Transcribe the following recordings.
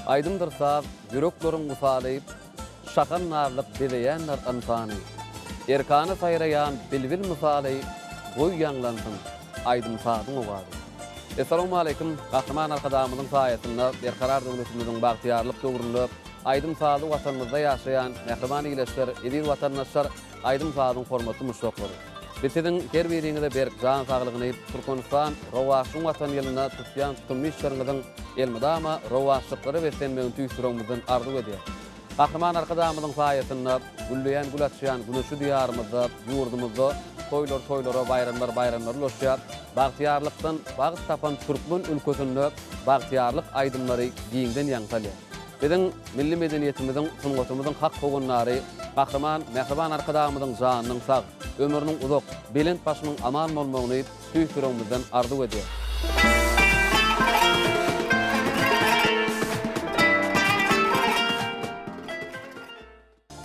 Aýdymdyr saz, ýürekleriň wysaly, Şahan nazlyk bezeýändir ynsany. Erkana saýraýan bilbil mysaly, Goý ýaňlansyn aýdym-sazyň owazy. Essalawmaleýkim! Gahryman Arkadagymyzyň saýasynda Berkarar döwletimiziň bagtyýarlyk döwründe aýdym-sazly Watanymyzda ýaşaýan mähriban ildeşler, eziz watandaşlar, aýdym-sazyň hormatly muşdaklary! Biz siziň her biriňize berk jan saglygyny, Türkmenistan, rowaçlygyň Watany ýylynda tutýan tutumly işleriňiziň elmydama rowaçlyklara beslenmegini tüýs ýüregimizden arzuw edýäris. Gahryman Arkadagymyzyň saýasynda gülleýän, gül açýan güneşli Diýarymyzda, ýurdumyzda toýlar toýlara, baýramlar baýramlara ulaşýar. Bagtyýarlykdan bagt tapan türkmen ülkesinde bagtyýarlyk aýdymlary giňden ýaň salýar. Biziň milli medeniýetimiziň, sungatymyzyň hak howandary Gahryman, mähriban Arkadagymyzyň janynyň sag, ömrüniň uzak, belent başynyň aman bolmagyny tüýs ýüregimizden arzuw edýäris.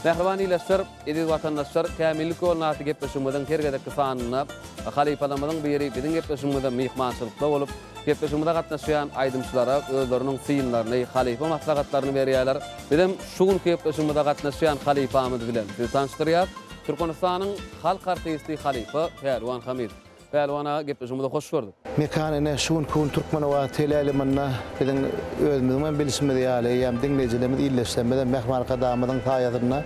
Mähriban ildeşler, eziz watandaşlar, Kämillik ýoluna atly gepleşigimiziň her gezekki sanynda halypalarymyzyň biri biziň gepleşigimizde myhmançylykda bolup, gepleşigimize gatnaşýan aýdymçylara özleriniň synlaryny, halypa maslahatlaryny berýärler. Bizem şu günki gepleşigimize gatnaşýan halypamyz bilen sizi tanyşdyrýas. Türkmenistanyň halk artisti halypa Pälwan Hamydow. Pälwan aga gepleşigimize hoş gördük. Mekan ine şu günki gün Türkmenobat teleýaýlymynda biziň özümiziň hem bilşimiz ýaly eýýäm diňleýjilerimiz ildeşlerimiz hem Mähriban Arkadagymyzyň saýasynda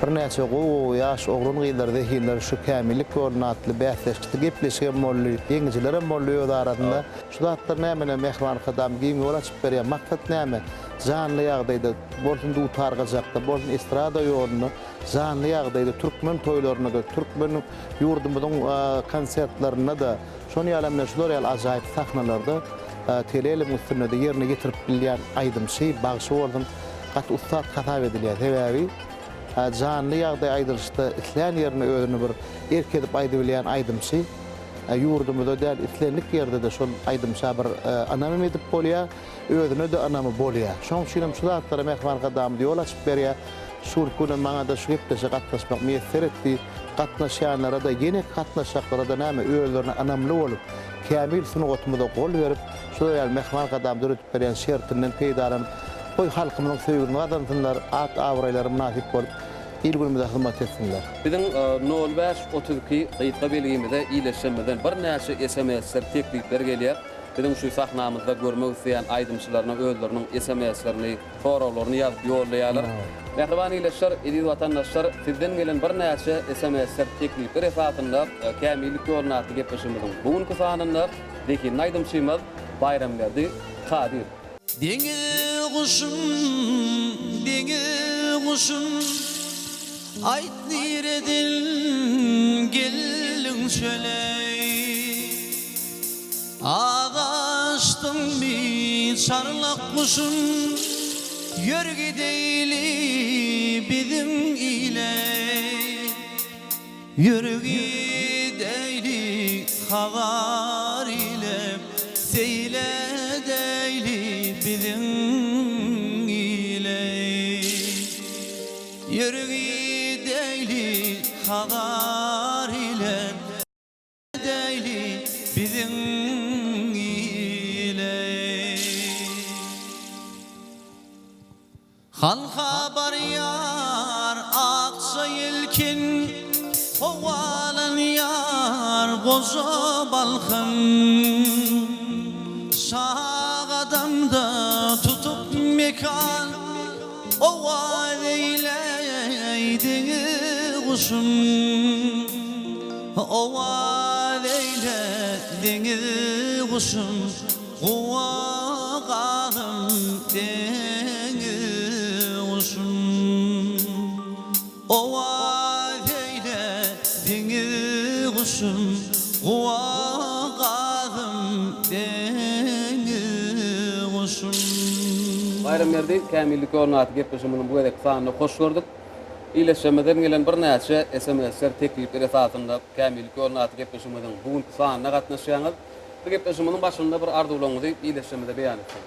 birnäçe gowy-gowy ýaş oglan-gyzlar zehinler şu Kämillik ýolunda atly bäsleşikde gepleşik hem boldy, ýeňijiler hem boldy öz arasynda. Şu zatlar näme ine Mähriban Arkadagymyz giň ýol açyp berýär. Maksat näme? Janly ýagdaýda bolsun dutar gyjakda, bolsun estrada ýolunda janly ýagdaýda türkmen toýlarynda-da, türkmen ýurdumyzyň konsertlerinde-de, şonuň ýaly hem-de şular ýaly ajaýyp sahnalarda teleýaýlymyň üstünde-de ýerine ýetirip bilýän aýdymçy, bagşy bolsun, gaty ussat hasap edilýär. Sebäbi janly ýagdaý aýdylyşda islän ýerinde özüni bir erk edip aýdybilýän aýdymçy ýurdumyzda däl, islendik ýerde-de şol aýdymça bir ynam hem edip bolýar. Özüne-de ynamy bolýar. Şonuň üçin hem şu zatlara Mähriban Arkadagymyz ýol açyp berýär. Şu günki günem maňa-da şu gepleşige gatnaşmak miýesser etdi. Gatnaşýanlara-da, ýeneki gatnaşjaklara-da näme, özlerine ynamly bolup, kämil sungatymyza gol berip, şular ýaly Mähriban Arkadagymyz döredip berýän şertinden peýdalanyp, goý, halkymyzyň söýgüsini gazansynlar, at-abraýlara mynasyp bolup, il-günümize hyzmat etsinler. Biziň nol bäş 32 gysga belgimize ildeşlerimizden birnäçe SMS-ler, teklipler gelýär. Biziň şu sahnamyzda görmek isleýän aýdymçylaryna özleriniň SMS-lerini, soraglaryny ýazyp ýollaýarlar. Mähriban ildeşler, eziz watandaşlar, sizden gelen birnäçe SMS-ler, teklipler esasynda Kämillik ýoluna atly gepleşigimiziň bu günki sanynda zehinli aýdymçymyz Baýramberdi Kadyr. Deňiz guşum, deňiz guşum, Aýt nireden geldiň çöle? Azaşdyňmy çarlak guşum, Ýör gideýli biziň ile. Ýör gideýli Hazar ile, Seýil edeýli biziň ile. Ýör gideýli Hazar ile. Edeýli biziň ile. Halka barýar akja ýelken, Howalanýar goja Balkan. Şagadamda tutup mekan, Owaz eýleý deňiz guşum. Owaz eýle deňiz guşum, Guwa gazym deňiz guşum. Owaz eýle deňiz guşum, Guwa gazym deňiz guşum. Baýramberdi Kämillik ýoluna atly gepleşigimiziň bu gezekki sanynda hoş gördük. Ildeşlerimizden gelen birnäçe SMS-ler, teklipler esasynda Kämillik ýoluna atly gepleşigimiziň bu günki sanyna gatnaşýaňyz. Bu gepleşigimiziň başynda bir arzuwlaryňyzy ildeşlerimize beýan etseňiz.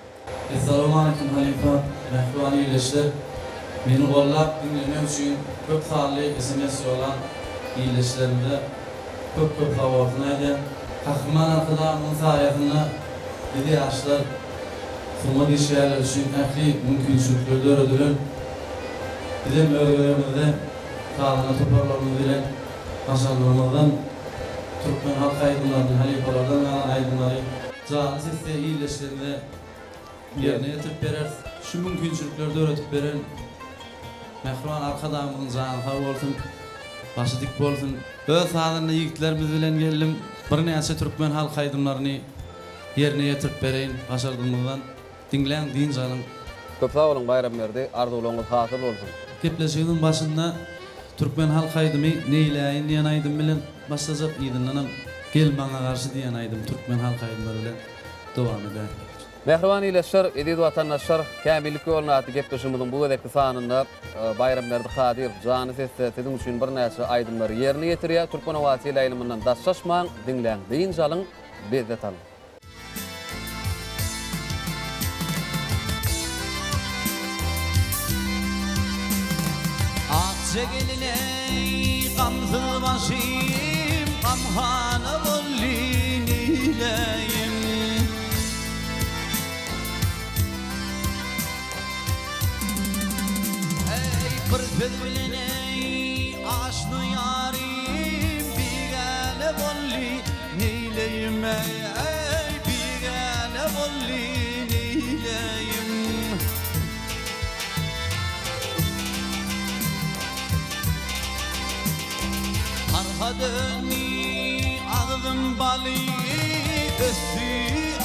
Essalawmaleýkim halypa, mähriban ildeşler! Meni gollap diňlemek üçin köp sanly sms ýollan ildeşlerimize köp köp sagbolsun aýdýan. Gahryman Arkadagymyzyň saýasynda biz ýaşlar. Sungat işgärleri üçin ähli mümkinçilikler döredilen. Bizem öz gezegimizde sazanda toparlarymyz bilen başardygymyzdan türkmen halk aýdymlaryny, halypalardan galan aýdymlary janly sesde ildeşlerimize ýerine ýetirip bereris. Şu mümkinçilikleri döredip beren Mähriban Arkadagymyzyň jany sag bolsun, başy dik bolsun. Öz sazanda ýigitlerimiz bilen geldim. Birnäçe türkmen halk aýdymlaryny ýerine ýetirip bereýin başardygymyzdan. Diňläň, dynç alyň. Köp sag boluň Baýramberdi, arzuwlaryňyz hasyl bolsun. Gepleşigimiziň başynda türkmen halk aýdymy Neýläýin diýen aýdym bilen başlajak, yzyndanam Gel maňa garşy diýen aýdym türkmen halk aýdymlary bilen dowam eder. Mähriban ildeşler, eziz watandaşlar, Kämillik ýoluna atly gepleşigimiziň bu gezekki sanynda Baýramberdi Kadyrow janly sesde siziň üçin birnäçe aýdymlary ýerine ýetirýär. Türkmen owazy teleýaýlymyndan daşlaşmaň, diňläň, dynç alyň, lezzet alyň. Akja gelin-eý, gamsyz başym, Gamhana boldy, neýläýin. Eý, bir söz bilen-eý, aşna ýarym, Bigäne boldy, neýläýim-eý, Eý, bigäne boldy, neýläýim. Parha döndi agzym baly, Ösdi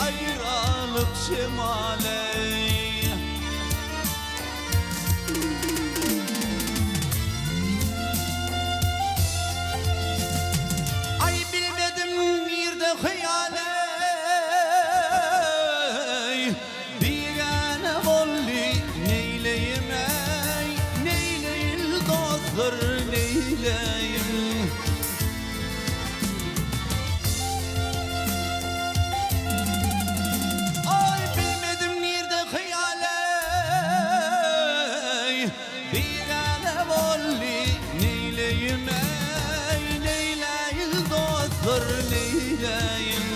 aýralyk şemaly. Aý bilmedim nirde hyýal eý, Bigäne boldy neýleýim eý, Neýleýin dostlar neýleýin. Aý bilmedim nirde hyýal eý, Bigäne boldy neýleýim eý, Neýläýin dostlar neýläýin.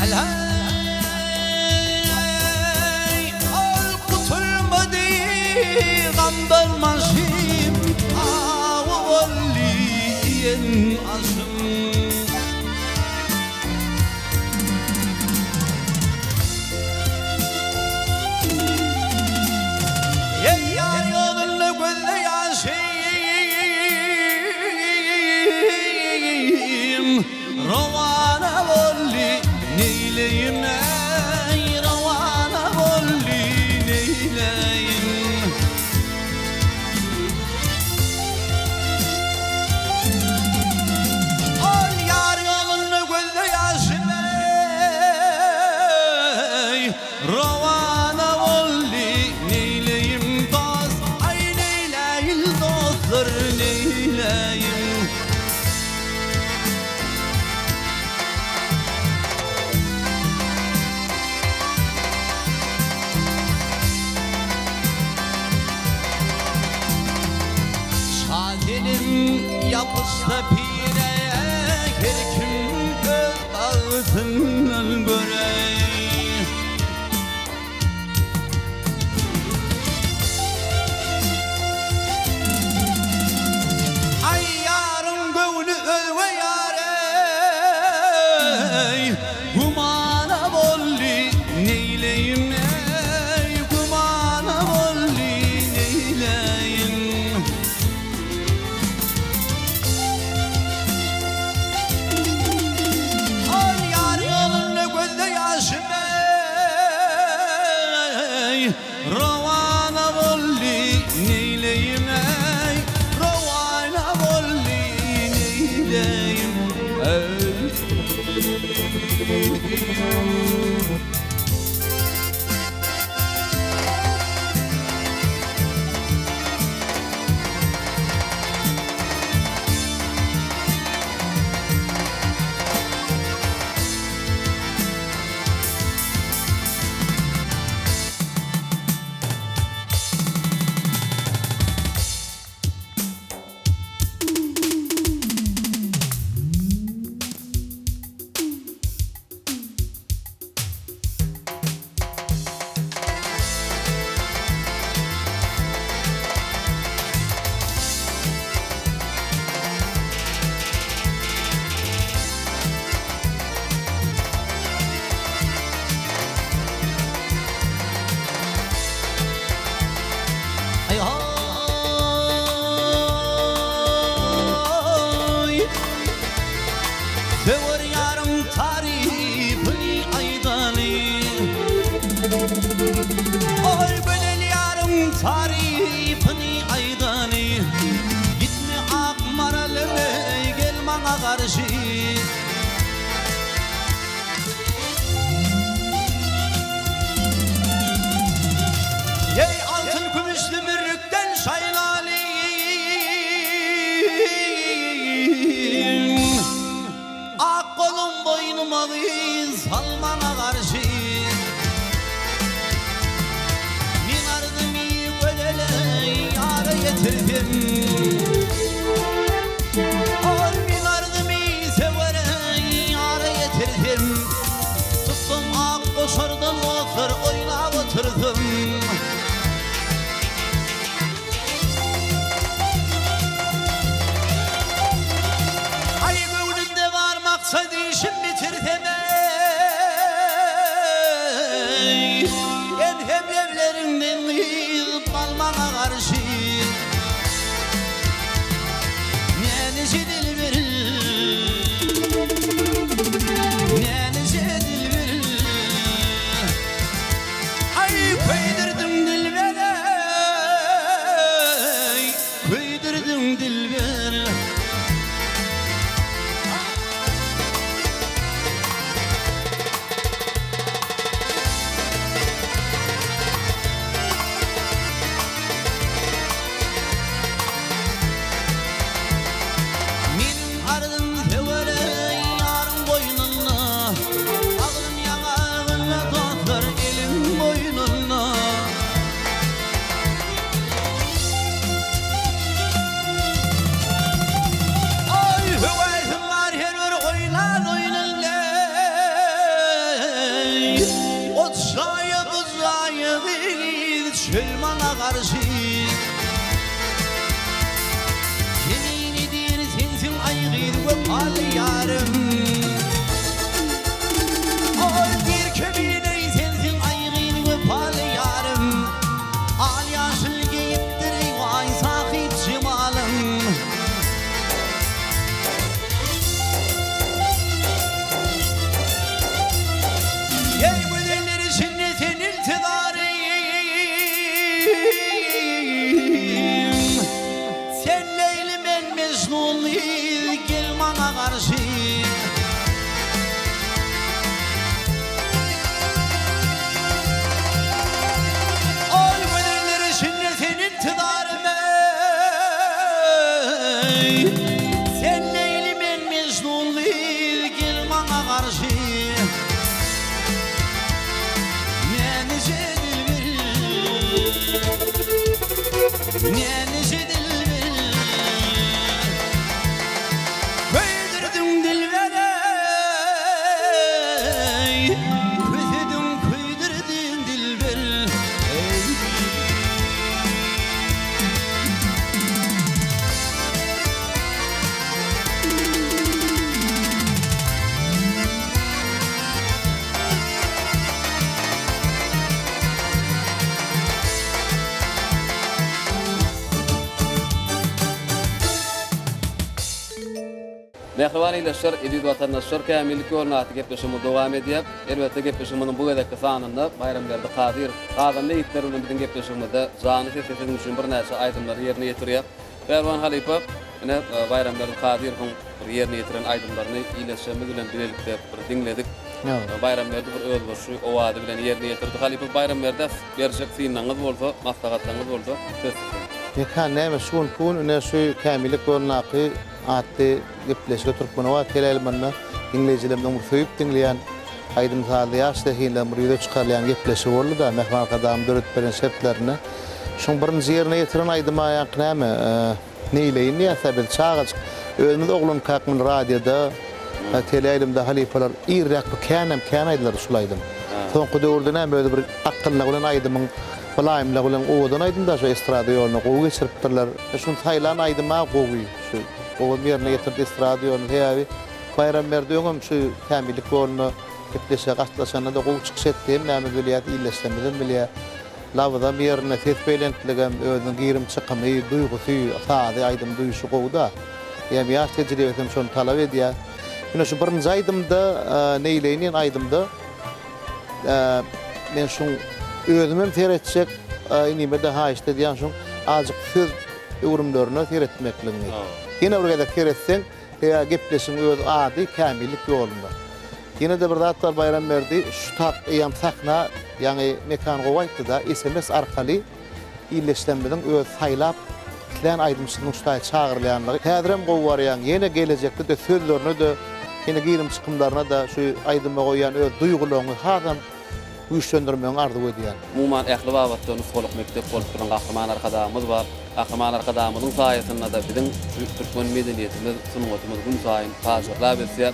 Älhäý, ol gutulmady gamdan başym, Awy boldy iýen aşym. Ýel ýar ýolunda gözde ýaşym, Rowana boldy neýleýin eý, Rowana boldy neýleýin. Ol ýar ýolunda gözde ýaşym eý, Rowana boldy neýleýin dost, aý neýläýin dostlar neýläýin. Şa gelin ýapyşsa pire, Her kim öz bagtyndan görer. Aý ýaryň göwni özge ýar eý, Gümana boldy neýleýin eý, Gümana boldy neýleýin. Ol ýar ýolunda gözde ýaşym eý, Rowana boldy neýleýin eý, Rowana boldy neýleýin eý. Aý haý Söwer ýaryň tarypyny aýdaly Oý gözel ýaryň tarypyny aýdaly Gitme ak maralym eý gel maňa garşy. Eý altyn kümüş zümrütden şaýlaly Ak golum boýnuma gyz salmaňa garşy Men arzymy gözele ýara ýetirsem Ol men arzymy söwere ýara ýetirsem Tutsam ak goşardan dostlar oýnap otursam. Aý göwnümde bar maksat işim bitirsem eý Edhem lebleriňden gyz galmaňa garşy. Näneje dilber Näneje dilber Aý köýdürdiň dilber eý Köýdürdiň dilber. Meniň arzym söwere ýaryň boýnunda, Agzym ýaňagynda dostlar elim boýnunda. Aý höwesim bar her bir oýnan oýnunda, Ot jaýa bu jaýa gyz çöl maňa garşy. Kemine diýen sensiň aý gyz wepaly ýarym. Ol bir kemine sensiň aý gyz wepaly ýarym. Al ýaşyl geýipdir waý sahyp jemalyň. Eý gözeller içinde sen intizarym. Sen Leýli men Mejnun gel maňa garşy. Ol gözeller içinde sen intizarym eý. Sen Leýli men Mejnun gel maňa garşy. Näneje dilber Näneje dilber Köýdürdiň dilber eý Kösediň köýdürdiň dilber eý. Mähriban ildeşler, eziz watandaşlar, Kämillik ýoluna atly gepleşigimiz dowam edýär. Elbetde, gepleşigimiziň bu gezekki sanynda Baýramberdi Kadyrow sazanda ýigitler bilen biziň gepleşigimizde janly sesde siziň üçin birnäçe aýdymlary ýerine ýetirýär. Pälwan halypa, ine, Baýramberdi Kadyrowyň bir ýerine ýetiren aýdymlaryny ildeşlerimiz bilen bilelikde bir diňledik. Baýramberdi bir özboluşly owazy bilen ýerine ýetirdi. Halypa Baýramberdä berjek synlaryňyz bolsa, maslahatlaryňyz bolsa, söz sizde. Mekan näme şu günki gün ine şu Kämillik ýolundaky atly gepleşige Türkmenobat teleýaýlymynda diňleýjilerimiziň bir söýüp diňleýän aýdym-sazly ýaş zehinleriň bir ýüze çykarylýan gepleşigi boldy-da, Mähriban Arkadagymyz döredip beren şertlerinde. Şuň birinji ýerine ýetiren aýdyma ýaňky näme, Neýleýin diýýäs-ä biz çagajyk. Özümiz oglankak muny radioda, teleýaýlymda halypalar irräk bu känem kän aýdylardy şul aýdym. Soňky döwürde näme özi bir akgynlygy bilen aýdymyň mylaýymlygy bilen owadan aýdym-da şu estrada ýoluna gowy geçiripdirler. Şuny saýlan aýdym-a gowy şu gowam ýerine ýetirdi estrada ýoluna sebäbi Baýramberdi öňem şu kämillik ýoluna gepleşige gatnaşanda-da gowy çykyş etdi hemmämiz bilýäs ildeşlerimizem bilýär. Labyzam ýerinde, ses belentligem, özüniň girim-çykymy, duýgusy, sazy, aýdym duýuşy gowy-da. Eýýäm ýaş tejribesi hem şony talap edýär. Ine şu birinji aýdymda, Neýleýin diýen aýdymda men şuň özümem seretjek, inime-de haýyşt edýän şuň azajyk söz öwrümlerine seretmekligiňi. Ýene bir gezek seretseň, sebäbi gepleşigiň öz ady Kämillik ýolunda. Ýene-de bir zat bar Baýramberdi, şu tap eýýäm sahna, ýaňy Mekan gowy aýtdy-da, sms arkaly ildeşlerimiziň öz saýlap islän aýdymçysynyň şu taýy çagyrylýanlygy. Häzirem gowy barýaň, ýene gelejekde-de sözlerine-de, ýene girim-çykymlaryna-da şu aýdyma goýýan öz duýgularyňy hasam güýçlendirmegiňi arzuw edýän. Umuman, ähli babatda nusgalyk mekdep bolup duran Gahryman Arkadagymyz bar. Gahryman Arkadagymyzyň saýasynda-da biziň şu türkmen medeniýetimiz, sungatymyz günsaýyn pajarlap ösýär.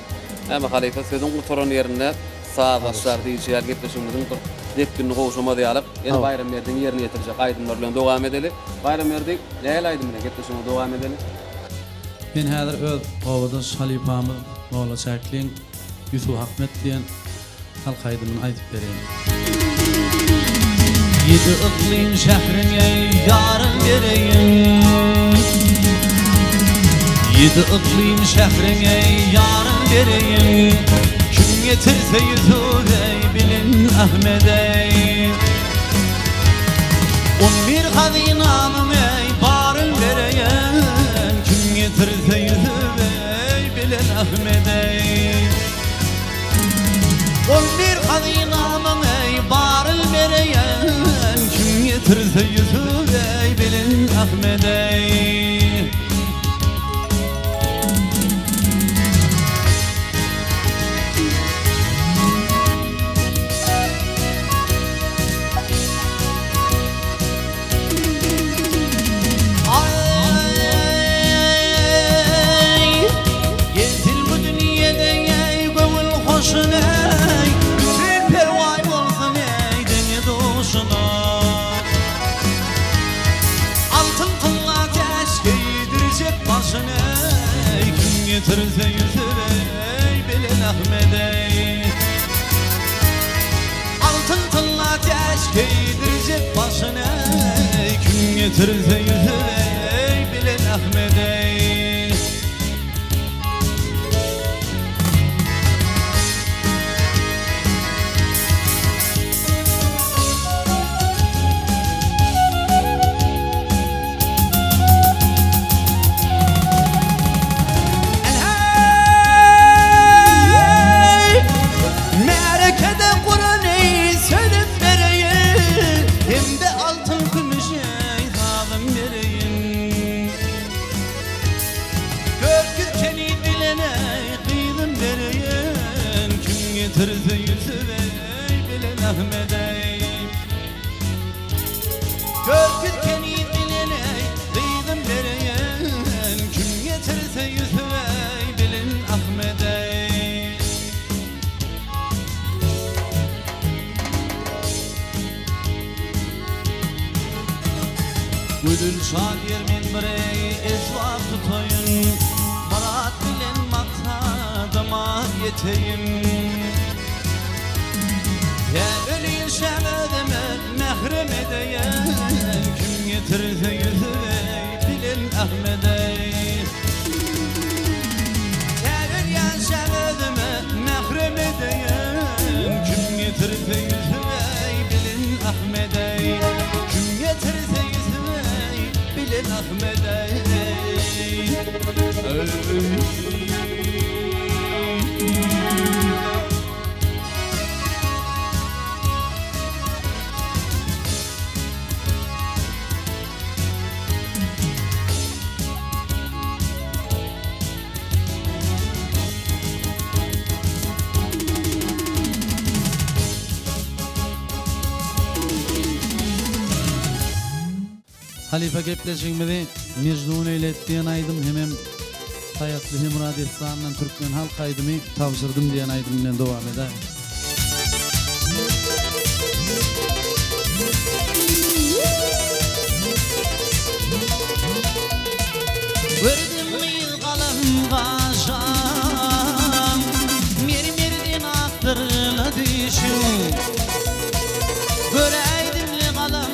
Näme, halypa, sözüň gutaran ýerinde saz başlar diýişi ýaly gepleşigimiziň bir depginini gowşamaz ýalyk, ýene Baýramberdiň ýerine ýetirjek aýdymlary bilen dowam edeli. Baýramberdi, nähili aýdym bilen gepleşigimizi dowam edeli? Men häzir öz obadaş halypamyz Molla Çäkliň Ýusup Ahmet diýen Halk aýdymyny aýdyp bereýin. Ýedi yklym şähriňe ýaryn bereýin Ýedi yklym şähriňe ýaryn bereýin Kim getirse Ýusup eý bilen Ahmet eý On bir hazynamyň eý baryn bereýin Kim getirse Ýusup eý bilen Ahmet eý Ol bir hazynamyň eý baryn bereýin Kim getirse Ýusup eý bilen Ahmet eý. Aý, gezil bu dünýede eý, göwün hoşun eý, Bütin perwaý bolsun eý, deňi duşuna. Altyn tylla täç geýdirjek başyn eý, Kim getirse Ýusup eý, bilen Ahmet eý. Altyn tylla täç geýdirjek başyna eý, Kim getirse Ýusup eý, bilen Ahmet eý. Äý! Märekede Kurany sözüm bereýin, Hem-de altyn-kümüşe sazym bereýin. 400 keniz bilene gyzym bereýin, Kim getirse Ýusup eý, bilen Ahmet eý. 400 keniz bilene gyzym bereýin, Kim getirse Ýusup eý, bilen Ahmet eý. Gözel şadyr men bir eý esbap tutaýyn, Myrat bilen maksadyma ýeteýin. Tä ölýänçäm özüme mährem edeýin, Kim getirse Ýusup eý, bilen Ahmet eý. Tä ölýänçäm özüme mährem edeýin, Kim getirse Ýusup eý, bilen Ahmet eý. Kim getirse Ýusup eý, bilen Ahmet eý. Halypa gepleşigimizi Mejnun eýledi diýen aýdym hemem Saýatly Hemra dessanyndan türkmen halk aýdymy Tabşyrdym diýen aýdym bilen dowam edäýiň. Gördüm gyz galam gaşam, Mermerden akdyrla dişiň. Göräýdimle galam.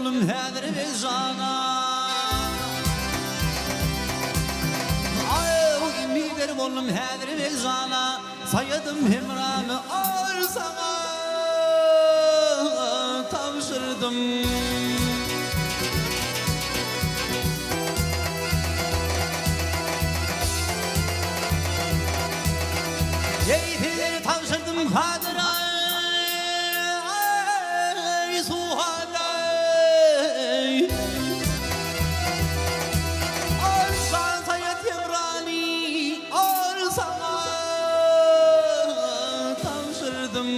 boldum häzir begjana. Aý, indi der boldum häzir begjana, Saýadym hemramy al saňa tabşyrdym. Eý, sizleri tabşyrdym Kadyra, eý, Suhana, eý. Al şan Saýat hemrany, al saňa tabşyrdym.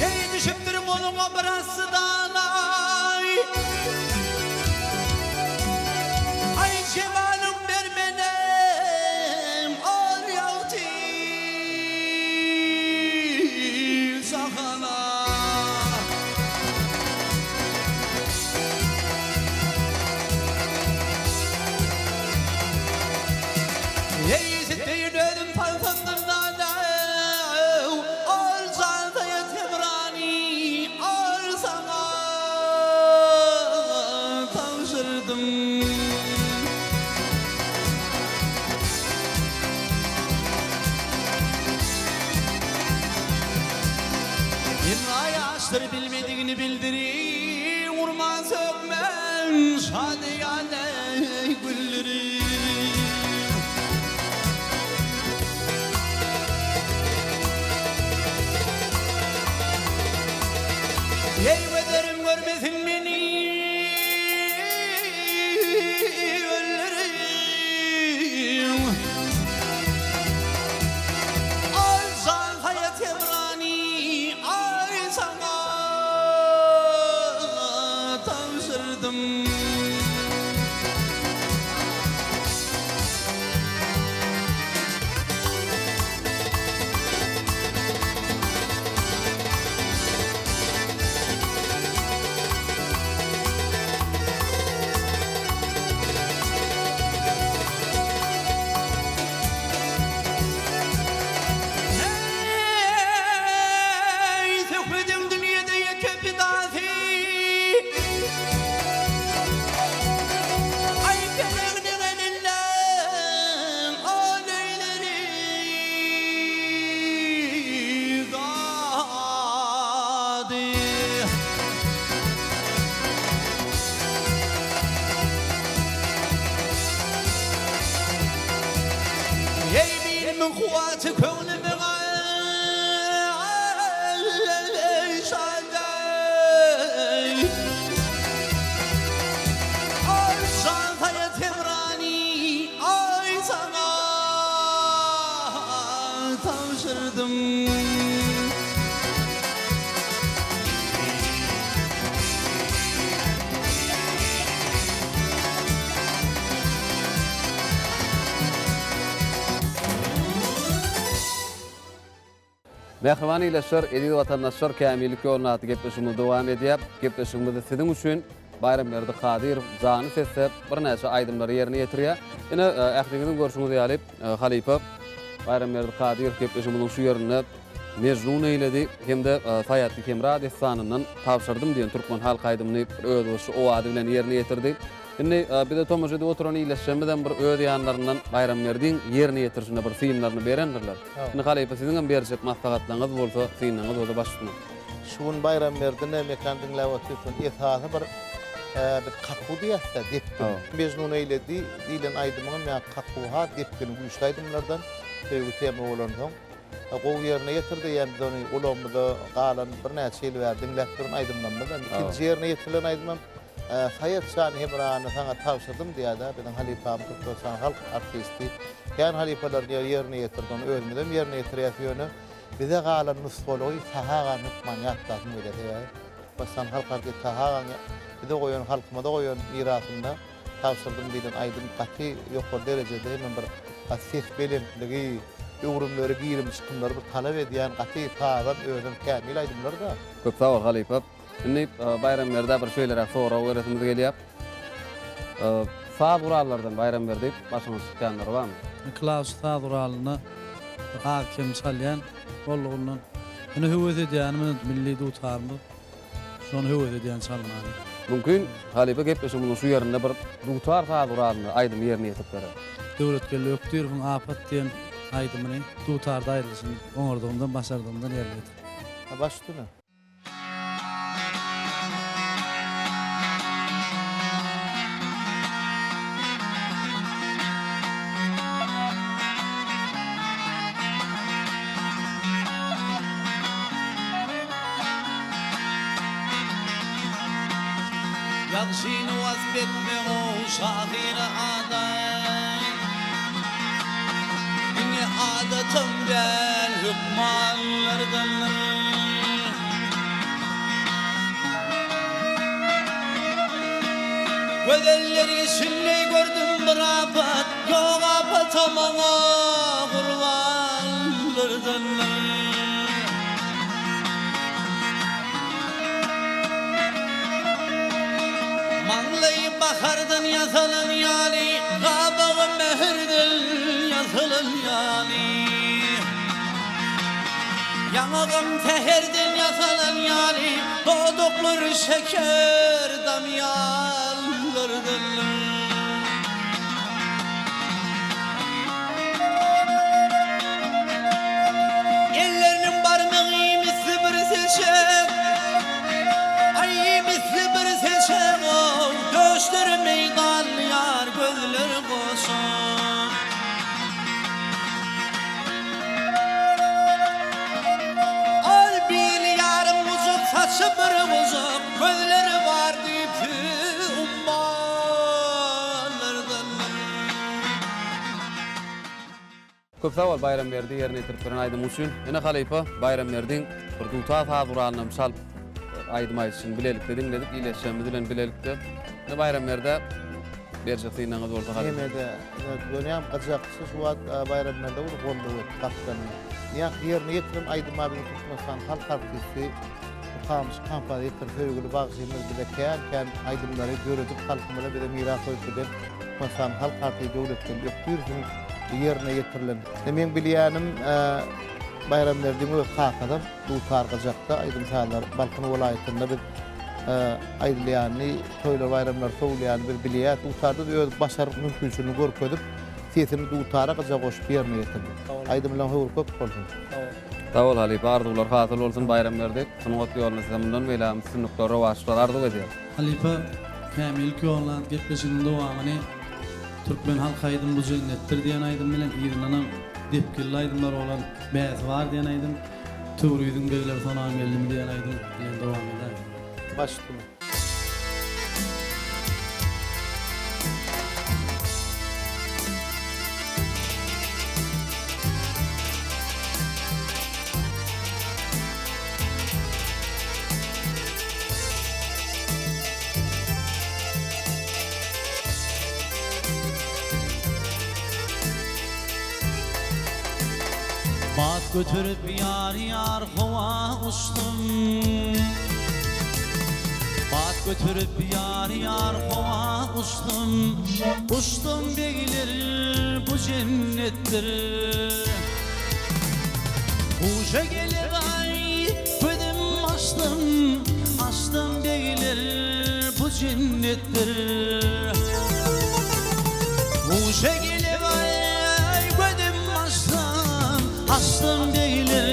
Eý, düşüpdir goluňa bir asydanaý. Aý, jemalyň bermenem ol ýagty jahana. Eý, deýin özüm tansandan nanaw, Ol jan saýat hemrany, ol saňa tabşyrdym. Hemra ýaşdyr bilmedigini bildiri, Urman sökmän şadyýana güldüri. Eý gözlerim görmesin meni öldürin. Al jan haýat hemrany aý saňa tabşyrdym. Eý, söhbediň dünýede ýeke pidasy. Aý, pelegiň elinden ol öýleri dady. Eý, bilimiň kuwwaty köňlümiň şady. Aý jan saýat hemrany, aý saňa tabşyrdym. Mähriban ildeşler, eziz watandaşlar, Kämillik ýoluna atly gepleşigimiz dowam edýär. Gepleşigimizde siziň üçin Baýramberdi Kadyrow janly sesde birnäçe aýdymlary ýerine ýetirýär. Ine, ähliňiziň görşüňiz ýaly, halypa Baýramberdi Kadyrow gepleşigimiziň şu ýerinde Mejnun eýledi hem-de Saýatly-Hemra dessanyndan Tabşyrdym diýen türkmen halk aýdymyny bir özboluşly owazy bilen ýerine ýetirdi. Indi bize tomaşa edip oturan ildeşlerimiz hem bir öz ýanlaryndan Baýramberdiň ýerine ýetirişine bir synlaryny berendirler. Indi halypa siziň hem berjek maslahatlaryňyz bolsa, synlaryňyz bolsa baş üstüne. Şu gün Baýramberdini Mekan diňläp otyrsyň. Esasy bir biz kakuw diýýäs-dä, depgin. Mejnun eýledi diýlen aýdymyňam ýa kakuwy has depgini güýçli aýdymlardan, söýgi tema bolansoň. Gowy ýerine ýetirdi, ýa biz ony gulagymyza galan birnäçe ýyl bäri diňläp duran aýdymlarymyzdan. Ikinji ýerine ýetirilen aýdymam Saýat jan Hemrany saňa tabşyrdym diýýär-dä, biziň halypamyz Türkmenistanyň halk artisti. Kän halypalar ýerine ýetirdi ony, özümizem ýerine ýetirýäs, ýöne bize galan nusgalygy Sahy agany hökman ýatlasym gelýär. Sebäbi Türkmenistanyň halk artisti Sahy agaň bize goýan, halkymyza goýan mirasynda Tabşyrdym diýlen aýdym gaty ýokary derejede hemem bir ses belentligi, öwrümleri, girim-çykymlary bir talap edýän gaty sazam özem kämil aýdymlar-da. Köp sag bol halypa. Indi Baýramberdä bir şeýleräk sorag beresimiz gelýär. Saz gurallardan Baýramberdi başyňyz çykýanlary barmy? Klawiş saz guralynda az-kem çalýan boldugyndan. Ine höwes edýänim milli dutarymyz. Şony höwes edýän çalmany. Mümkin, halypa gepleşigimiziň şu ýerinde bir dutar saz guralynda aýdymy ýerine ýetirip berer. Döwletgeldi Ökdirowyň Apat diýen aýdymyny dutarda aýdylyşyny oňardygymdan, başardygymdan ýerine ýetirdim. Baş üstüne. Ýagşyny wasp etmek-ow şahyra adat. Diňe adatam däl, hökmanlardandyr. Gözeller içinde gördüm bir apat, Ýok apata maňa gurbanlardandyr. Maňlaýy bahardan ýasalan ýaly, Gabagy mähirden ýasalan ýaly. Ýaňagam säherden ýasalan ýaly, Dodaklary şeker damýanlardan. Elleriniň barmagy misli bir seçek, Aý, misli bir seçek-ow, Döşleri meýdanlaýar, gözleri goşa. Ol biri ýarym gujak, saçy bir gujak, Gözleri bar düýpsüz ummanlardan. Köp sag bol Baýramberdi ýerine ýetirip beren aýdymyň üçin. Ine halypa Baýramberdiň bir dutar saz guralynam çalyp aýdym aýdyşyny bilelikde diňledik ildeşlerimiz bilen bilelikde. Ine Baýramberdä berjek synagyňyz bolsa halypa. Hemede görýän gyjakçy şu wagt Baýramberdä uly goldaw etdi gapdalynda. Ýa ýerine ýetiren aýdyma biziň Türkmenistan halk artisti Mukamyş kompozitor söýgüli bagşymyz bize kän kän aýdymlary döredip halkymyza bize miras goýup giden Türkmenistanyň halk artisti Döwletgeldi Ökdirowyň ýerine ýetirilen. Meň bilýänim Baýramberdiň öz kakasam dutar gyjakda aýdym-sazlar Balkan welaýatynda biz aýdylýanyny, toýlar baýramlar sowulýanyny biz bilýäs. Dutarda öz başarnyk mümkinçiligini görkezip, sesini dutara gyja goşup ýerine ýetirdi. Aýdymlaň höwri köp bolsun. Sag bol halypa arzuwlar hasyl bolsun Baýramberdi sungat ýolunda size mundan beýlägem üstünlikler rowaçlyklar arzuw edýäris. Halypa kämillik ýoluna atly gepleşiginiň dowamyny Türkmen halk aýdymy bu jennetdir diýen aýdym bilen yzyndanam depginli aýdymlar bolan Bäsi bar diýen aýdym, Töwriziň begleri sonam geldimi diýen aýdym bilen dowam eder. Baş üstüne. Bat göterip ýar-ýar howa uçdum. Bat göterip ýar-ýar howa uçdum. Uçdum begler bu jennetdir. Huşa gelip aý gözüm açdym, açdym begler bu jennetdir. Huşa gelip aý gözüm açdym, açdym begler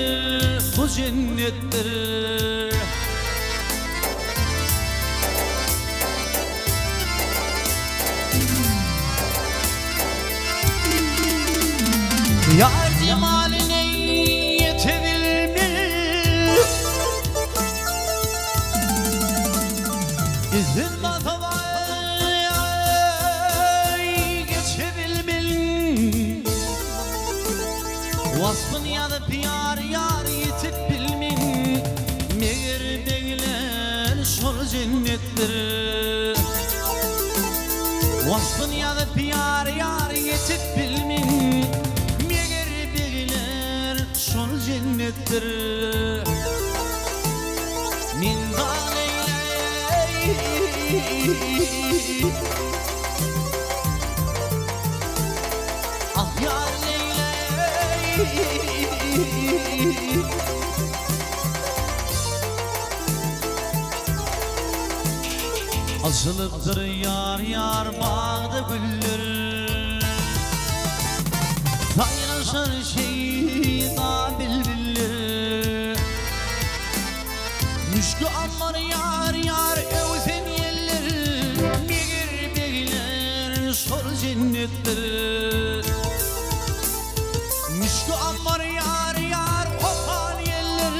bu jennetdir. Ýar jemalyny ýetebilmez Izin basyp aý geçebilmez Waspyn ýazyp ýar ýar ýetip bilmen Meger begler şol jennetdir Waspyn ýazyp ýar ýar ýetip bilmen Meger begler şol jennetdir Men zal eýleý Ah ýar. Açylypdyr ýar ýar bagda güller Saýraşar şeýda bilbiller Müşki ammar ýar ýar öwsen ýeller Meger begler şol jennetdir Müşki ammar ýar ýar kopan ýeller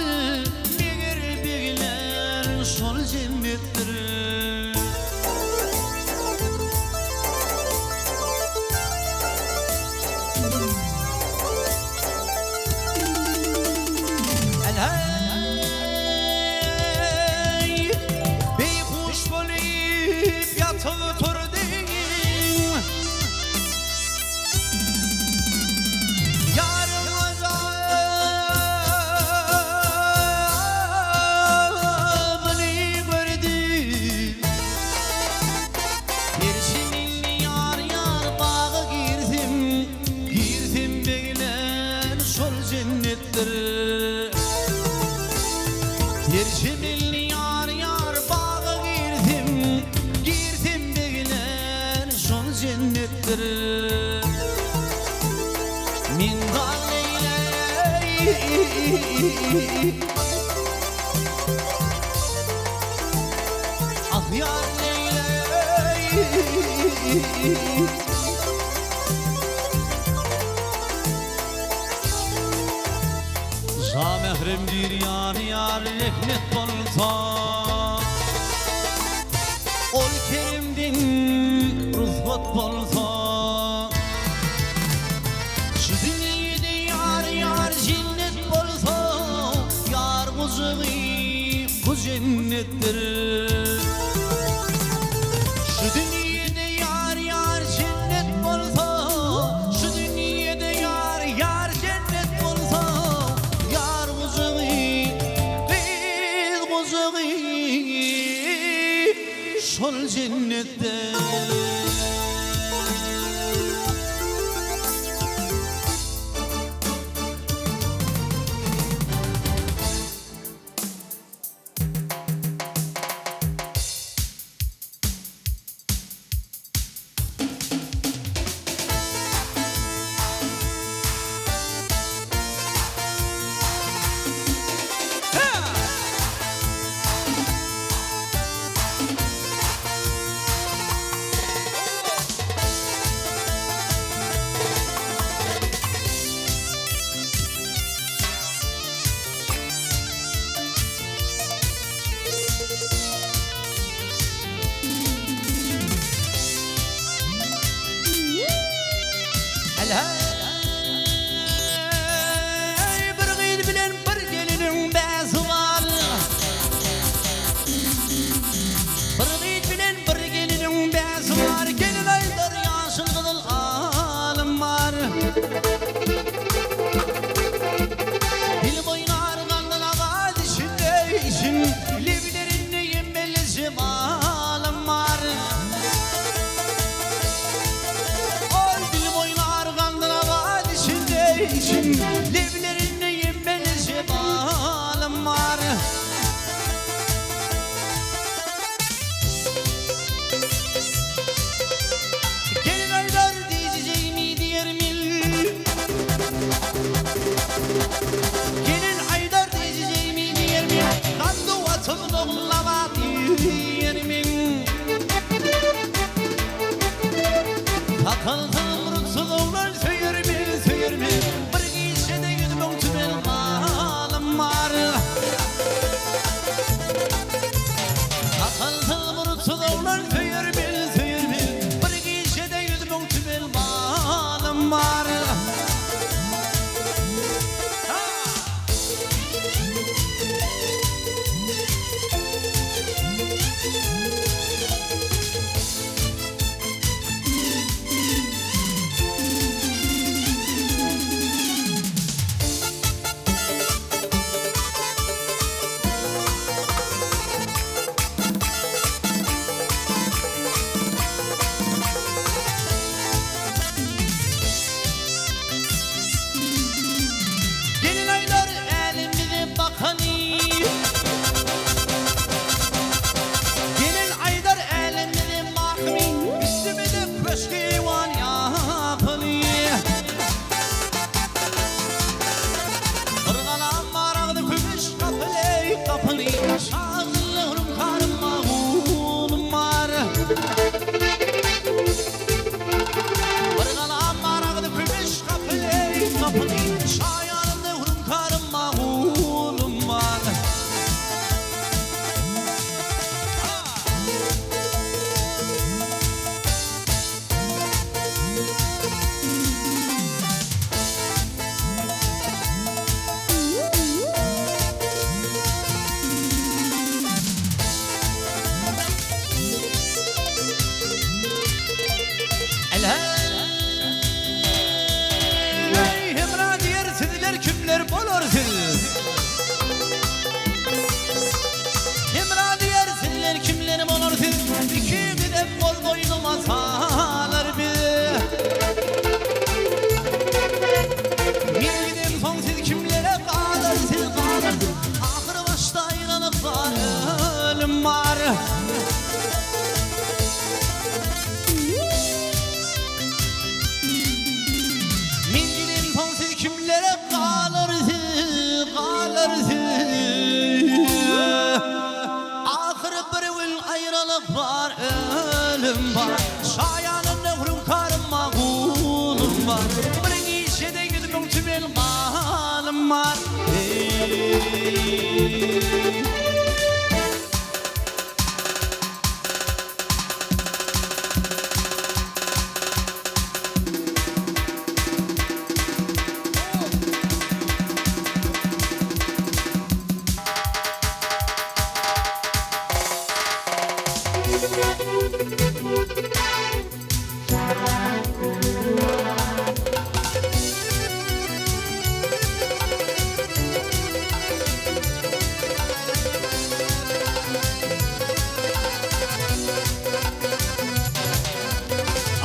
Meger begler şol jennetdir. Älheý, beýhuş bolup ýatyp turdym. Ýaryň azabyny gördüm. Perşemilli ýar-ýar baga girdim, Girsem begler şol jennetdir. Perşemilli ýar-ýar baga girdim, Girsem begler şol jennetdir. Min dag neýleý. Ah ýar neýleý. Şamährem diýr ýar ýar rehnet bolsa. Ol kerimden rugsat bolsa. Şu dünýede ýar ýar jennet bolsa, Ýar gujagy bu jennetdir. Şu dünýede ýar ýar jennet bolsa, Şu dünýede ýar ýar jennet bolsa, Ýar gujagy, gyz gujagy şol jennetdir. Älheý, bir gyz bilen bir geliniň bäsi bar. Bir gyz bilen bir geliniň bäsi bar. Gelin aýdar ýaşyl gyzyl halym bar. Dil boýnar galdan abat içinde işin, Leblerinde ýemmeli jemalym bar. Oý, dilim oýnar galdyrabat içinde için, Leblerinde ýemmeli jemalym bar. Gelin aýdar diýjejegimi diýermin. Gelin aýdar diýjejegimi diýermin. Gandy Watan ogulnabat diýermin. Sakalsyz murtsyz oglan söýermi, söýermi? Bir gijede 100 000 tümen malym bar. Sakalsyz murtsyz oglan söýermi, söýermi? Bir gijede 100 000 tümen malym bar. Aýralyk bar, ölüm bar. Şaýana nöhrüň karyma gulum bar. Bir işede 100000 tümen malym bar. Eý.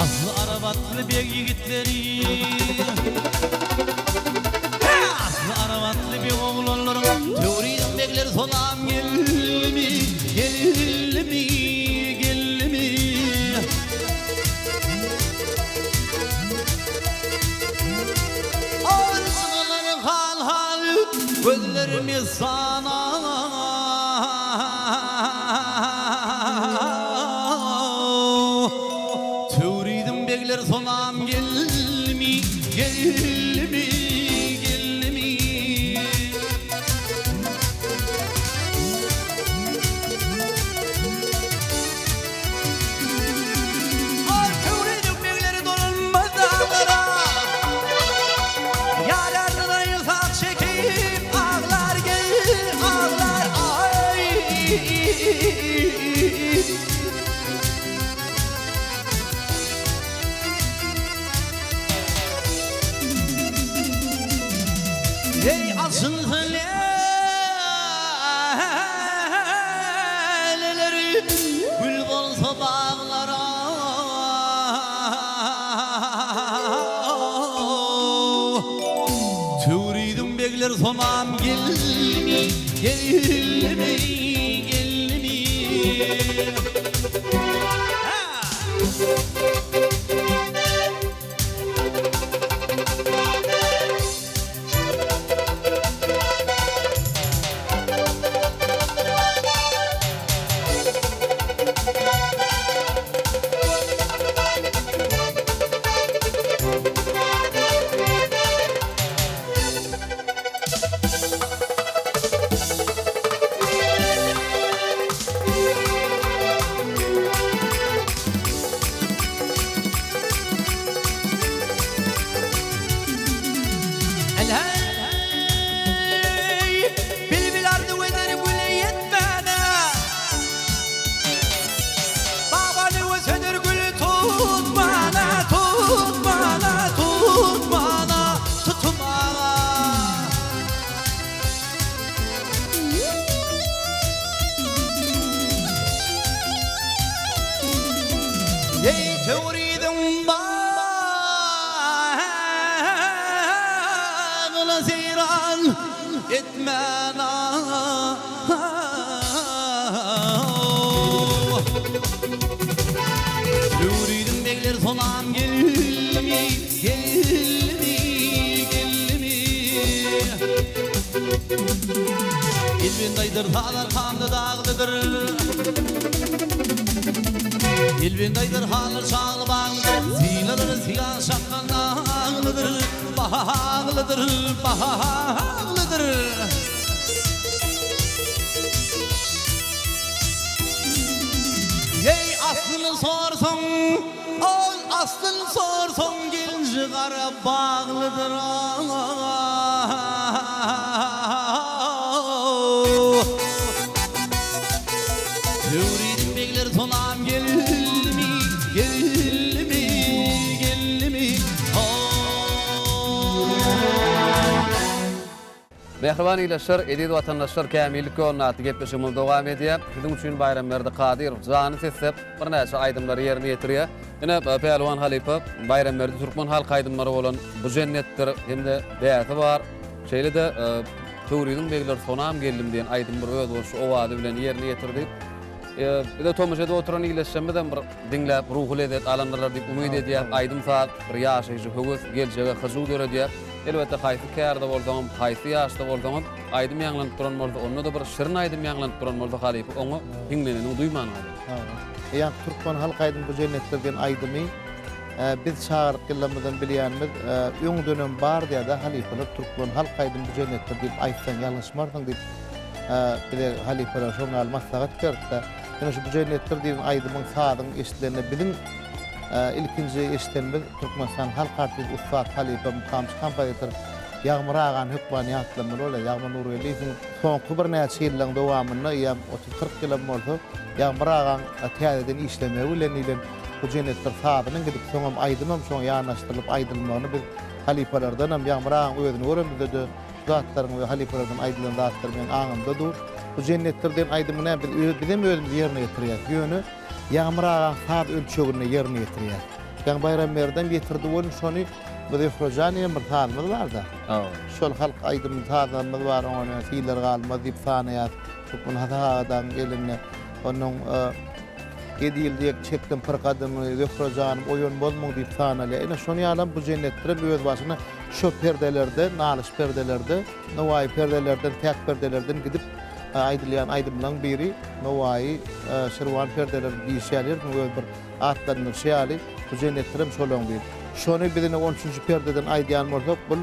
Asly arabatly beg ýigitleri Asly arabatly beg oglanlaryň Töwriziň begleri salam geldimi, geldimi, geldimi? Arzuwlary hal-hal, gözlerimi sana. Töwriziň begleri sonam geldimi, geldimi, geldimi? Aý, Töwriziň begleri dolanmaz daglara. Ýar ardyndan ýysak çekip aglar gel, aglar aý. Eý, açylsa läleleri, gül bolsa baglara. Töwriziň begleri sonam geldimi, geldimi, geldimi? Älheý, bilbil arzuw eder güle ýetmäne. Baban öwsedir güli tutmana, tutmana, tutmana, tutmana. Eý, Töwriziň bagyna seýran etmän-a. Töwriziň begleri sonam geldimi, geldimi, geldimi? Elbent aýdyr sazar hamda daglydyr. Elbent aýdyr halar çagly baglydyr. Sylalar syýa şakgan daglydyr. Baglydyr, baglydyr. Eý, aslyny sorsaň, ol aslyny sorsaň genji gara baglydyr. Töwriziň begleri sonam geldimi, geldimi, geldimi, Mähriban ildeşler, eziz watandaşlar Kämillik ýolunda atly gepleşigimiz dowam edýär. Siziň üçin Baýramberdi Kadyrow jany sesläp birnäçe aýdymlary ýerine ýetirýär. Ine, Pälwan halypa Baýramberdi türkmen halk aýdymlary bolan Bu jennetdir hem-de Bäsi bar, şeýle-de Töwriziň begleri Sonam geldim diýen aýdymy bir özboluşly owazy bilen ýerine ýetirdi. Bize tomaşa edip oturan ildeşlerimizem bir diňläp ruhy lezzet alandyrlar diýip umyt edýäs. Aýdym-saz bir ýaşaýşa höwes, geljege hyjuw döredýär. Elbetde haýsy kärde bolsaňam, haýsy ýaşda bolsaňam, aýdym ýaňlanyp duran bolsa, onda-da bir şirin aýdym ýaňlanyp duran bolsa halypa oňa hiňleneniňi duýman galýar. Ýaňky türkmen halk aýdymy bu jennetdir diýen aýdymy biz çagalyk ýyllarymyzdan bilýänimiz öňdenem bar diýýär-de halypalar türkmen halk aýdymy bu jennetdir diýip aýtsaň ýalňyşmarsyň diýip bize halypalar şoň ýaly maslahat berdi-de. Ýöne şu bu jennetdir diýen aýdymyň sazyň eşidilende biziň ilkinji eşidenimiz Türkmenistanyň halk artisti ussat halypa mukamçy kompozitor Ýagmyr agany hökman ýatlamaly bolýar. Ýagmyr Nurgeldiýewiň soňky birnäçe ýyllaryň dowamynda, eýýäm 30-40 ýylam bolsa, Ýagmyr agaň täzeden işlemegi bilen diýlen bu jennetdir sazynyň gidip, soňam aýdymam şoňa ýanaşdyrylyp aýdylmagyny biz halypalardanam, Ýagmyr agaň özüni göremizde-de şu zatlaryň we halypalardan aýdylan zatlar meň aňymda dur. Bu jennetdir diýen aýdymy näme biz bizem özümiz ýerine ýetirýäs. Ýöne Ýagmyr agaň saz ölçeginde ýerine ýetirýäs. Ýaňy Baýramberdem ýetirdi welin şony bu Zöhre jan diýen bir sazymyz bar-da. Şol halk aýdymyny sazlarymyz bar oňa näme siller galmaz diýip sanaýas. Türkmen Hasan agadagyň elinde. Onuň Ýedi ýyl diýek çekdim pyrgadymy, Zöhre janym oýanmazmyň diýip sanalýar. Ine şonuň ýalam bu jennetdirem özbaşyna şo perdelerde, nalyş perdelerde, Nowaýy perdelerden, täk perdelerden gidip aýdylýan aýdymlaryň biri Nowaýy, Şirwan perdeleri diýişi ýaly her kimiň öz bir atlandyryşy ýaly bu jennetdirem şolaryň biri. Şony biz ine on üçünji perdeden aýdýan bolsak, bul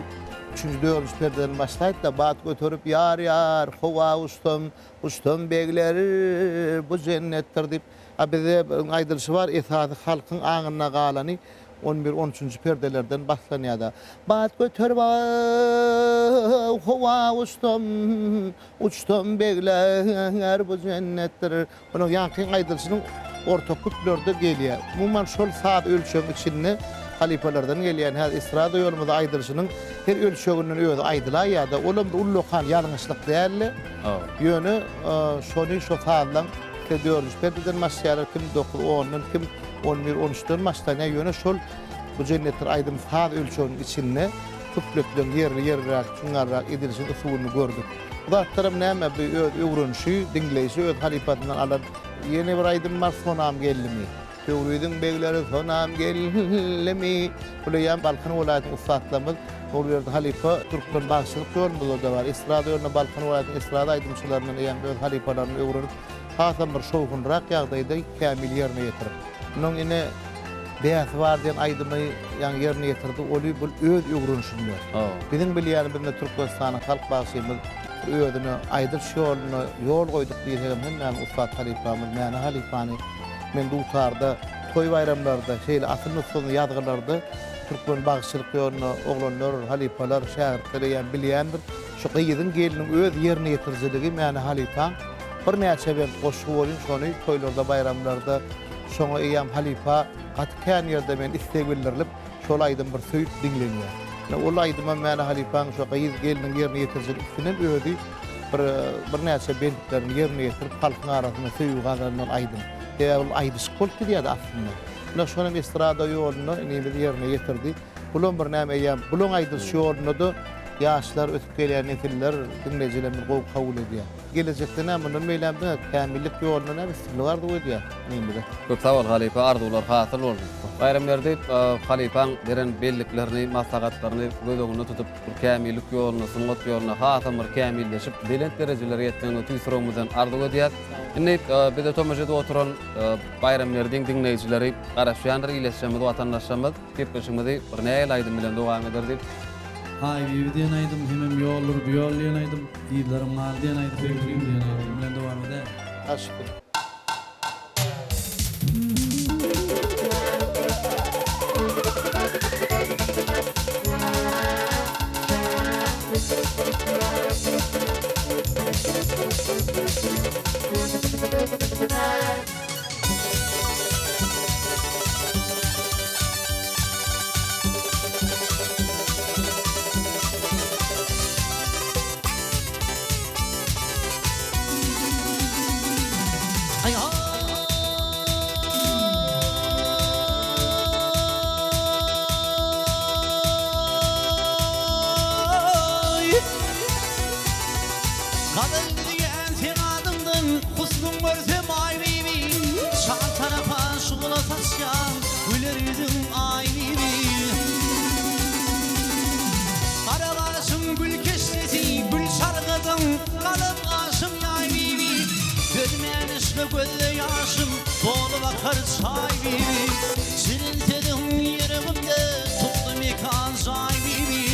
üçünji, dördünji perdeden başlaýt-da, bat göterip, ýar-ýar, howa uçsam, uçsam begler, bu jennetdir diýip. A bizde bir aýdylyşy bar, esasy halkyň aňynda galany on bir, on üçünji perdelerden baslanýar-da. Bat göterip, howa uçsam, uçsam begler, bu jennetdir. Onuň ýaňky aýdylyşynyň orta küplerde gelýär. Umuman şol saz ölçegiň içinde halypalardan gelýän häzir estrada ýolumyzda aýdylyşynyň her ölçeginden özi aýdylaýýar-da, olam bir ullakan ýalňyşlyk däldi. Ýöne şony şo sazlaň kim dördünji perdeden başlaýarlar, kim dokuz, ondan, kim on bir, on üçden başlanýar. Ýöne şol Bu jennetdir aýdym saz ölçeginiň içinde küpletleň ýerli-ýerliräk, çuňňarrak edilişiň usulyny gördük. Bu zatlaram näme, bu öz öwrenişi, diňleýşi, öz halypasyndan alan. Ýene bir aýdym bar, Sonam geldimi? Töwriziň begleri Sonam geldimi? Bul eýýäm Balkan welaýatynyň ussatlarymyz Nurberdi halypa türkmen bagşylyk ýolumyzda-da bar. Estrada ýolunda Balkan welaýatynyň estrada aýdymçylaryndan eýýäm öz halypalaryny öwrenip, hasam bir şowhunrak ýagdaýda kämil ýerine ýetirip. Munuň ine Bäsi bar diýen aýdymy ýaňy ýerine ýetirdi, ony bul öz öwrenişinde. Biziň bilýänimizde Türkmenistanyň halk bagşymyz özüne aýdylyş ýoluna ýol goýduk diýsegem hemmämiz ussat halypamyz Mäne halypany men dutarda toý-baýramlarda şeýle asyl nusgasyny ýazgylarda türkmen bagşyçylyk ýoluna oglanlar, halypalar, şägirtler eýýäm bilýändir. Şu gyzyň gelniň öz ýerine ýetirijiligi Mäne halypaň birnäçe bent goşgy bolýn şony toýlarda baýramlarda Şoňa eýýäm halypa gaty kän ýerde men isleg bildirilip, şol aýdym bir söýüp diňlenýär. Ine, ol aýdymam Mäne halypaň şo gyz gelniň ýerine ýetirijilik üstünden özi bir birnäçe bentlerini ýerine ýetirip halkyň arasynda söýgi gazanan aýdym. Sebäbi ol aýdyşyk bolup gidýärdi aslynda. Ine, şonam estrada ýolunda inimiz ýerine ýetirdi. Bulam bir näme eýýäm bulaň aýdylyş ýolunda-da ýaşlar, ösüp gelýän nesiller, diňleýjilerimiz gowy kabul edýär. Gelejekde näme mundan beýläk diňe kämillik ýolunda näme üstünlik arzuw edýär inimize. Köp sag bol halypa arzuwlar hasyl bolsun. Baýramberdi halypaň beren belliklerini, maslahatlaryny göz öňünde tutup bir kämillik ýolunda, sungat ýolunda hasam bir kämilleşip belent derejelere ýetmegiňi tüýs ýüregimizden arzuw edýäs. Indi bize tomaşa edip oturan Baýramberdiň diňleýjileri garaşýandyr ildeşlerimiz, watandaşlarymyz. Gepleşigimizi bir nägile aýdym bilen dowam eder diýip. Aýbibi diýen aýdym hemem Ýoldur bu ýol diýen aýdym, Yzlarym galdy diýen aýdym, Söýgülim diýen aýdym bilen dowam edäýiň. Aşyk. Gazel diýýän seň adyňdan Husnuň görsem Aýbibi Çar tarapa şugla saçýan Güler ýüzüň Aýbibi Gara gaşyň gül keşdesi Gül çargadyň galam gaşyň Aýbibi Dözmän yşga gözleýän. akar çaý bibi. Şirin sözüň ýüregimde tutdy mekan jaý bibi.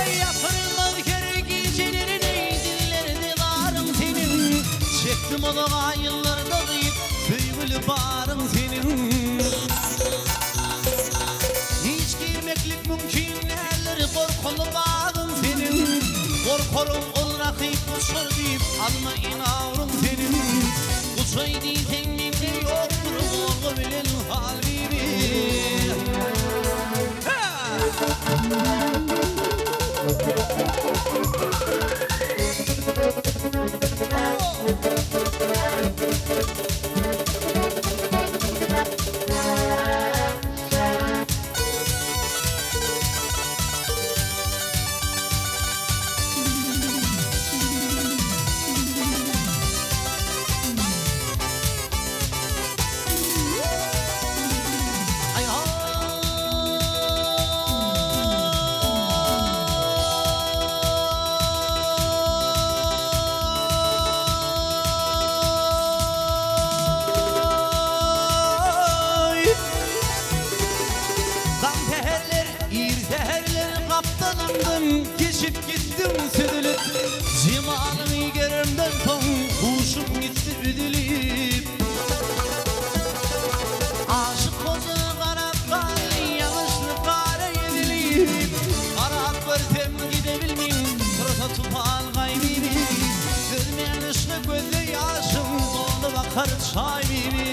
Eý ýatyrylmaz her gijelerini dillerde zaryň seniň. Çekdim uzaga ýyllarda gyýyp söýgüli baryň seniň. Hiç girmeklik mümkin däldir gorkuly bagyň seniň. Gorkaryn ol rakyp uçar diýip alma inawryň seniň. Uçaý diýseň mende ýokdur gorgy bilen hal bibi. Aý! Daň säherler, ir säherler gapdalyňdan Geçip gitdiň süzülip. Jemalyňy göremden soň huşum gitdi üzülip. Aşyk goja garap galdy ýagyşly gara ezilip. Garap görsem gidebilmin tursa tupan gaý bibi. Dözmän yşky gözde ýaşym dolup akar çaý bibi.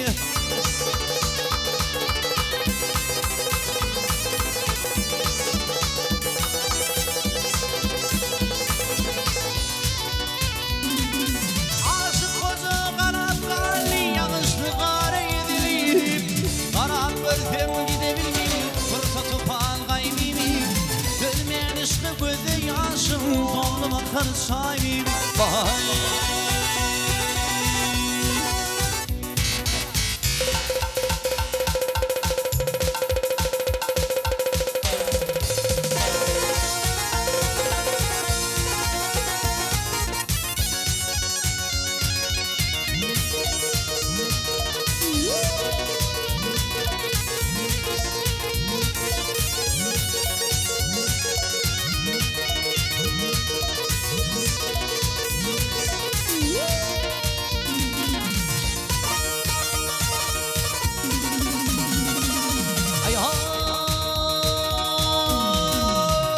Aşyk goja garap galdy ýagyşly gara ezilip. Garap görsem gidebilmin tursa tupan gaý bibi. Dözmän yşky gözde ýaşym dolup akar çaý bibi. Baý.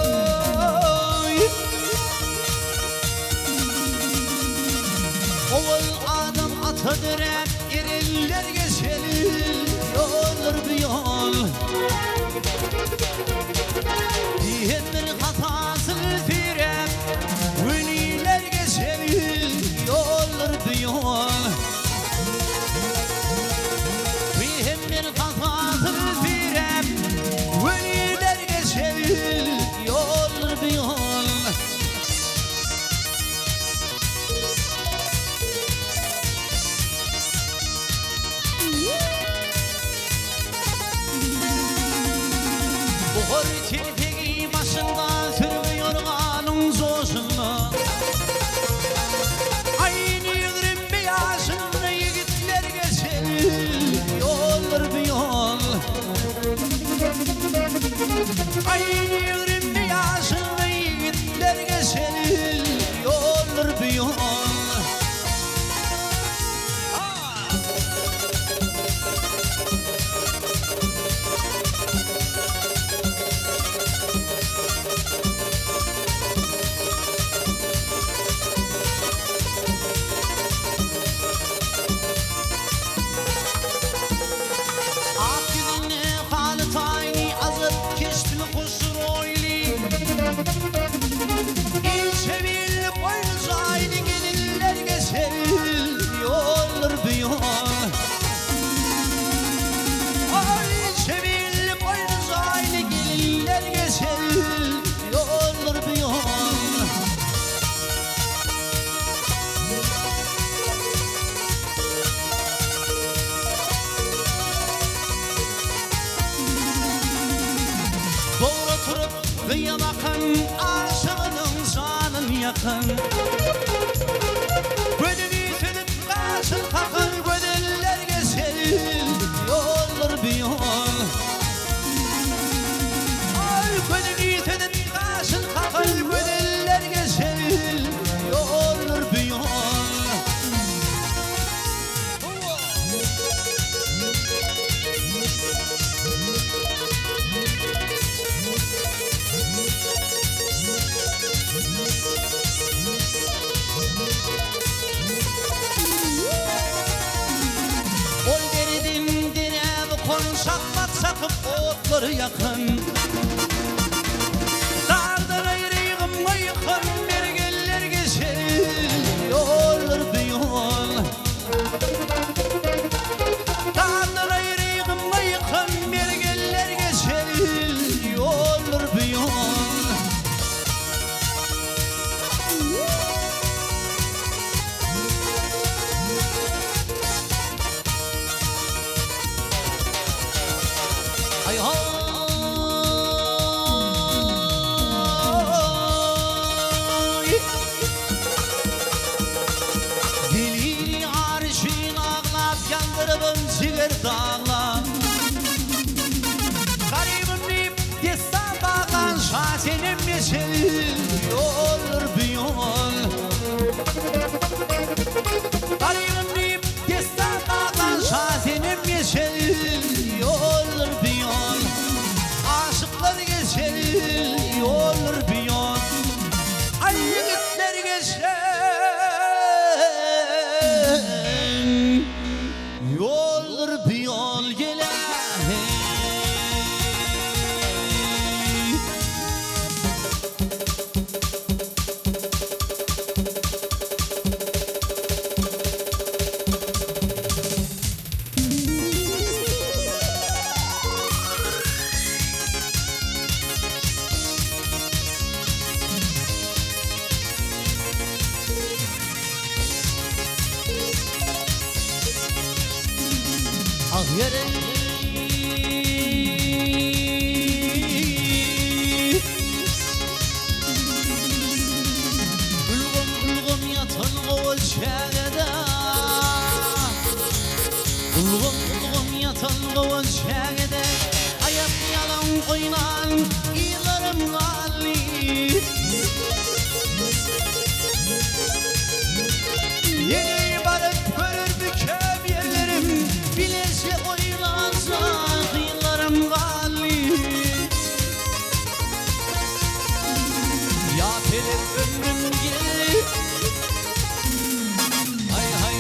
Aý-haý! Owal Adam ata döräp, erenler geçeli ýoldur bu ýol. Diýen bir hatasyny süýräp, weliler geçeli ýoldur bu ýol. Diýen bir hatasyny süýräp, weliler geçeli ýoldur bu ýol. Buhar telpegi başynda sürgi ýorganyň joşunda. Aýny 20 ýaşynda ýigitler geçer ýoldur bu ýol. Aýny 20 ýaşynda ýigitler geçer ýoldur bu ýol. Ak ýüzünde haly taýyny azyp keşbini hoş roýy. Gyýa bakan aşygynyň janyn ýakan. Gözüni süzüp gaşyn kakan gözeller geçer ýoldur bu ýol. Aý gözüni süzüp gaşyn kakan gözeller geçer ýoldur bu ýol. Ol derdim deräp okan, Şakmak çakyp otlary ýakan. Dagdan aýry gymma ýykan, Mergenler geçer ýollar bu ýol. Dagdan aýry gymma ýykan, Mergenler geçer ýollar bu ýol. Dilini arşyn aglap ýandyrybam jiger daglap. Garybym diýip dessan baglan Şasenem geçer ýoldur bu ýol. Garybym diýip dessan baglan Şasenem geçer ýoldur bu ýol. Aşyklar geçer ýoldur bu ýol. Aý ýigitler geçen ýoldur bu ýol gelen. Ah ýere. Ulgam ulgam ýatan gowul çägede Ulgam ulgam ýatan gowul çägede Aýak ýalan oýnan yzlarym galdy Ýene baryp görermikäm ýerlerim Bileje oýnanjak ýyllarym galdy Ýa pelek ömrüm gel Haý haý.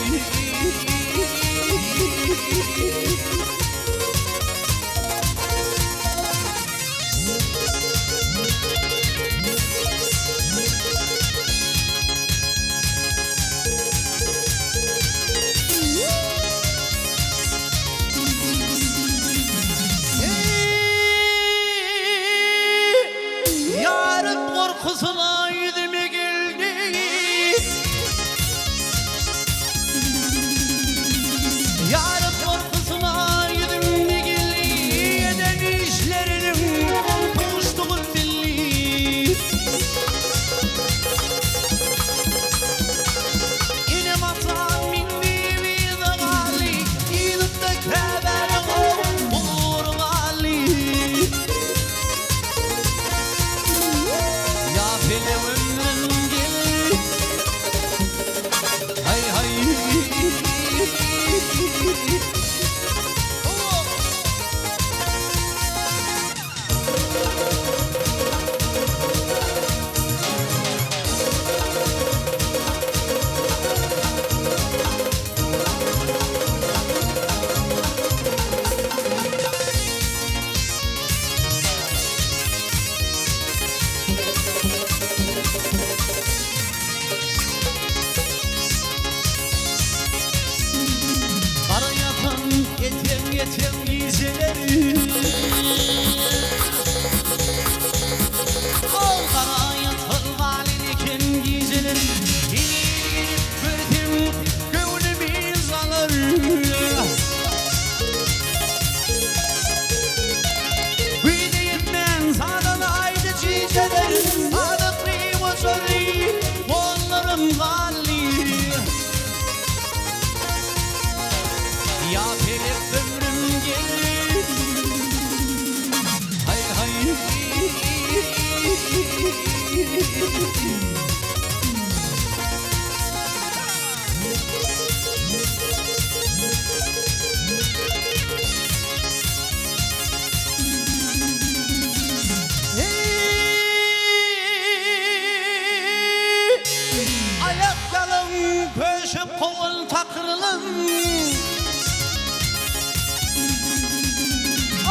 Aýak ýalyn köşüp kowul takyrlyn.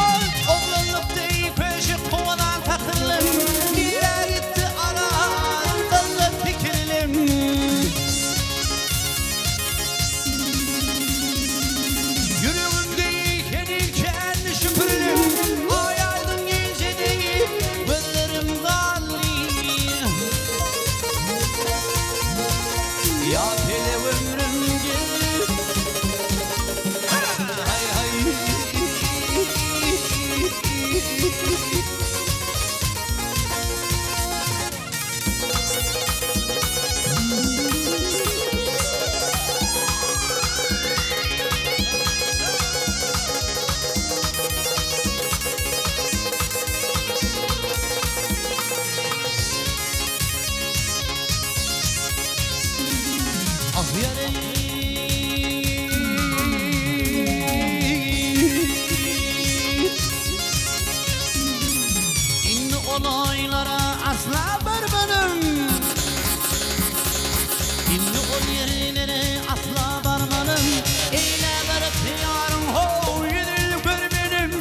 Ol oglanlyk deý köşüp kowalan takyrlyn. Nirä gitdi aran gyzly pikirlim. Ýüregim deý heniz kän şüpürlim. Aý aýdyň gije deý gözlerim ganly. Ýa pele ömrüm gel. Haý haý. Ah ýareý. Indi ol oýlara asla barmanym. Indi ol ýerlere asla barmanym. Eýle baryp ýaryň how ýüzün görmenim.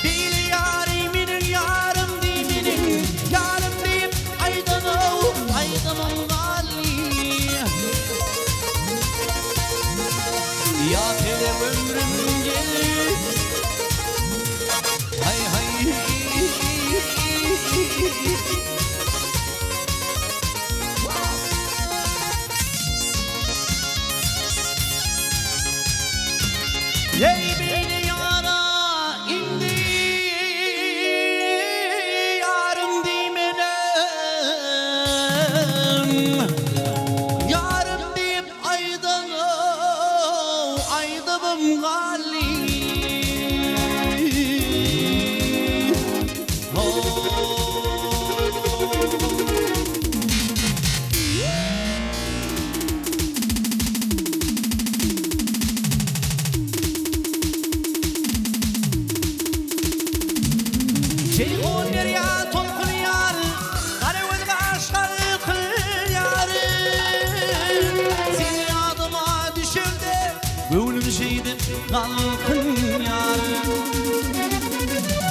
Beýle ýary meniň ýarym diý meniň ýarym diýip aýdanow aýdymym galdy. Ýa pele ömrüm geldi. Haý haý. Eý beýle ýara indi ýarym diýmenem. Ýarym diýip aýdanow aýdymym galdy. Jeýhun derýa tolkunýar, Garagöz gaş galkynýar. Sen ýadyma düşeňde, göwnüm şeýdip galkynýar.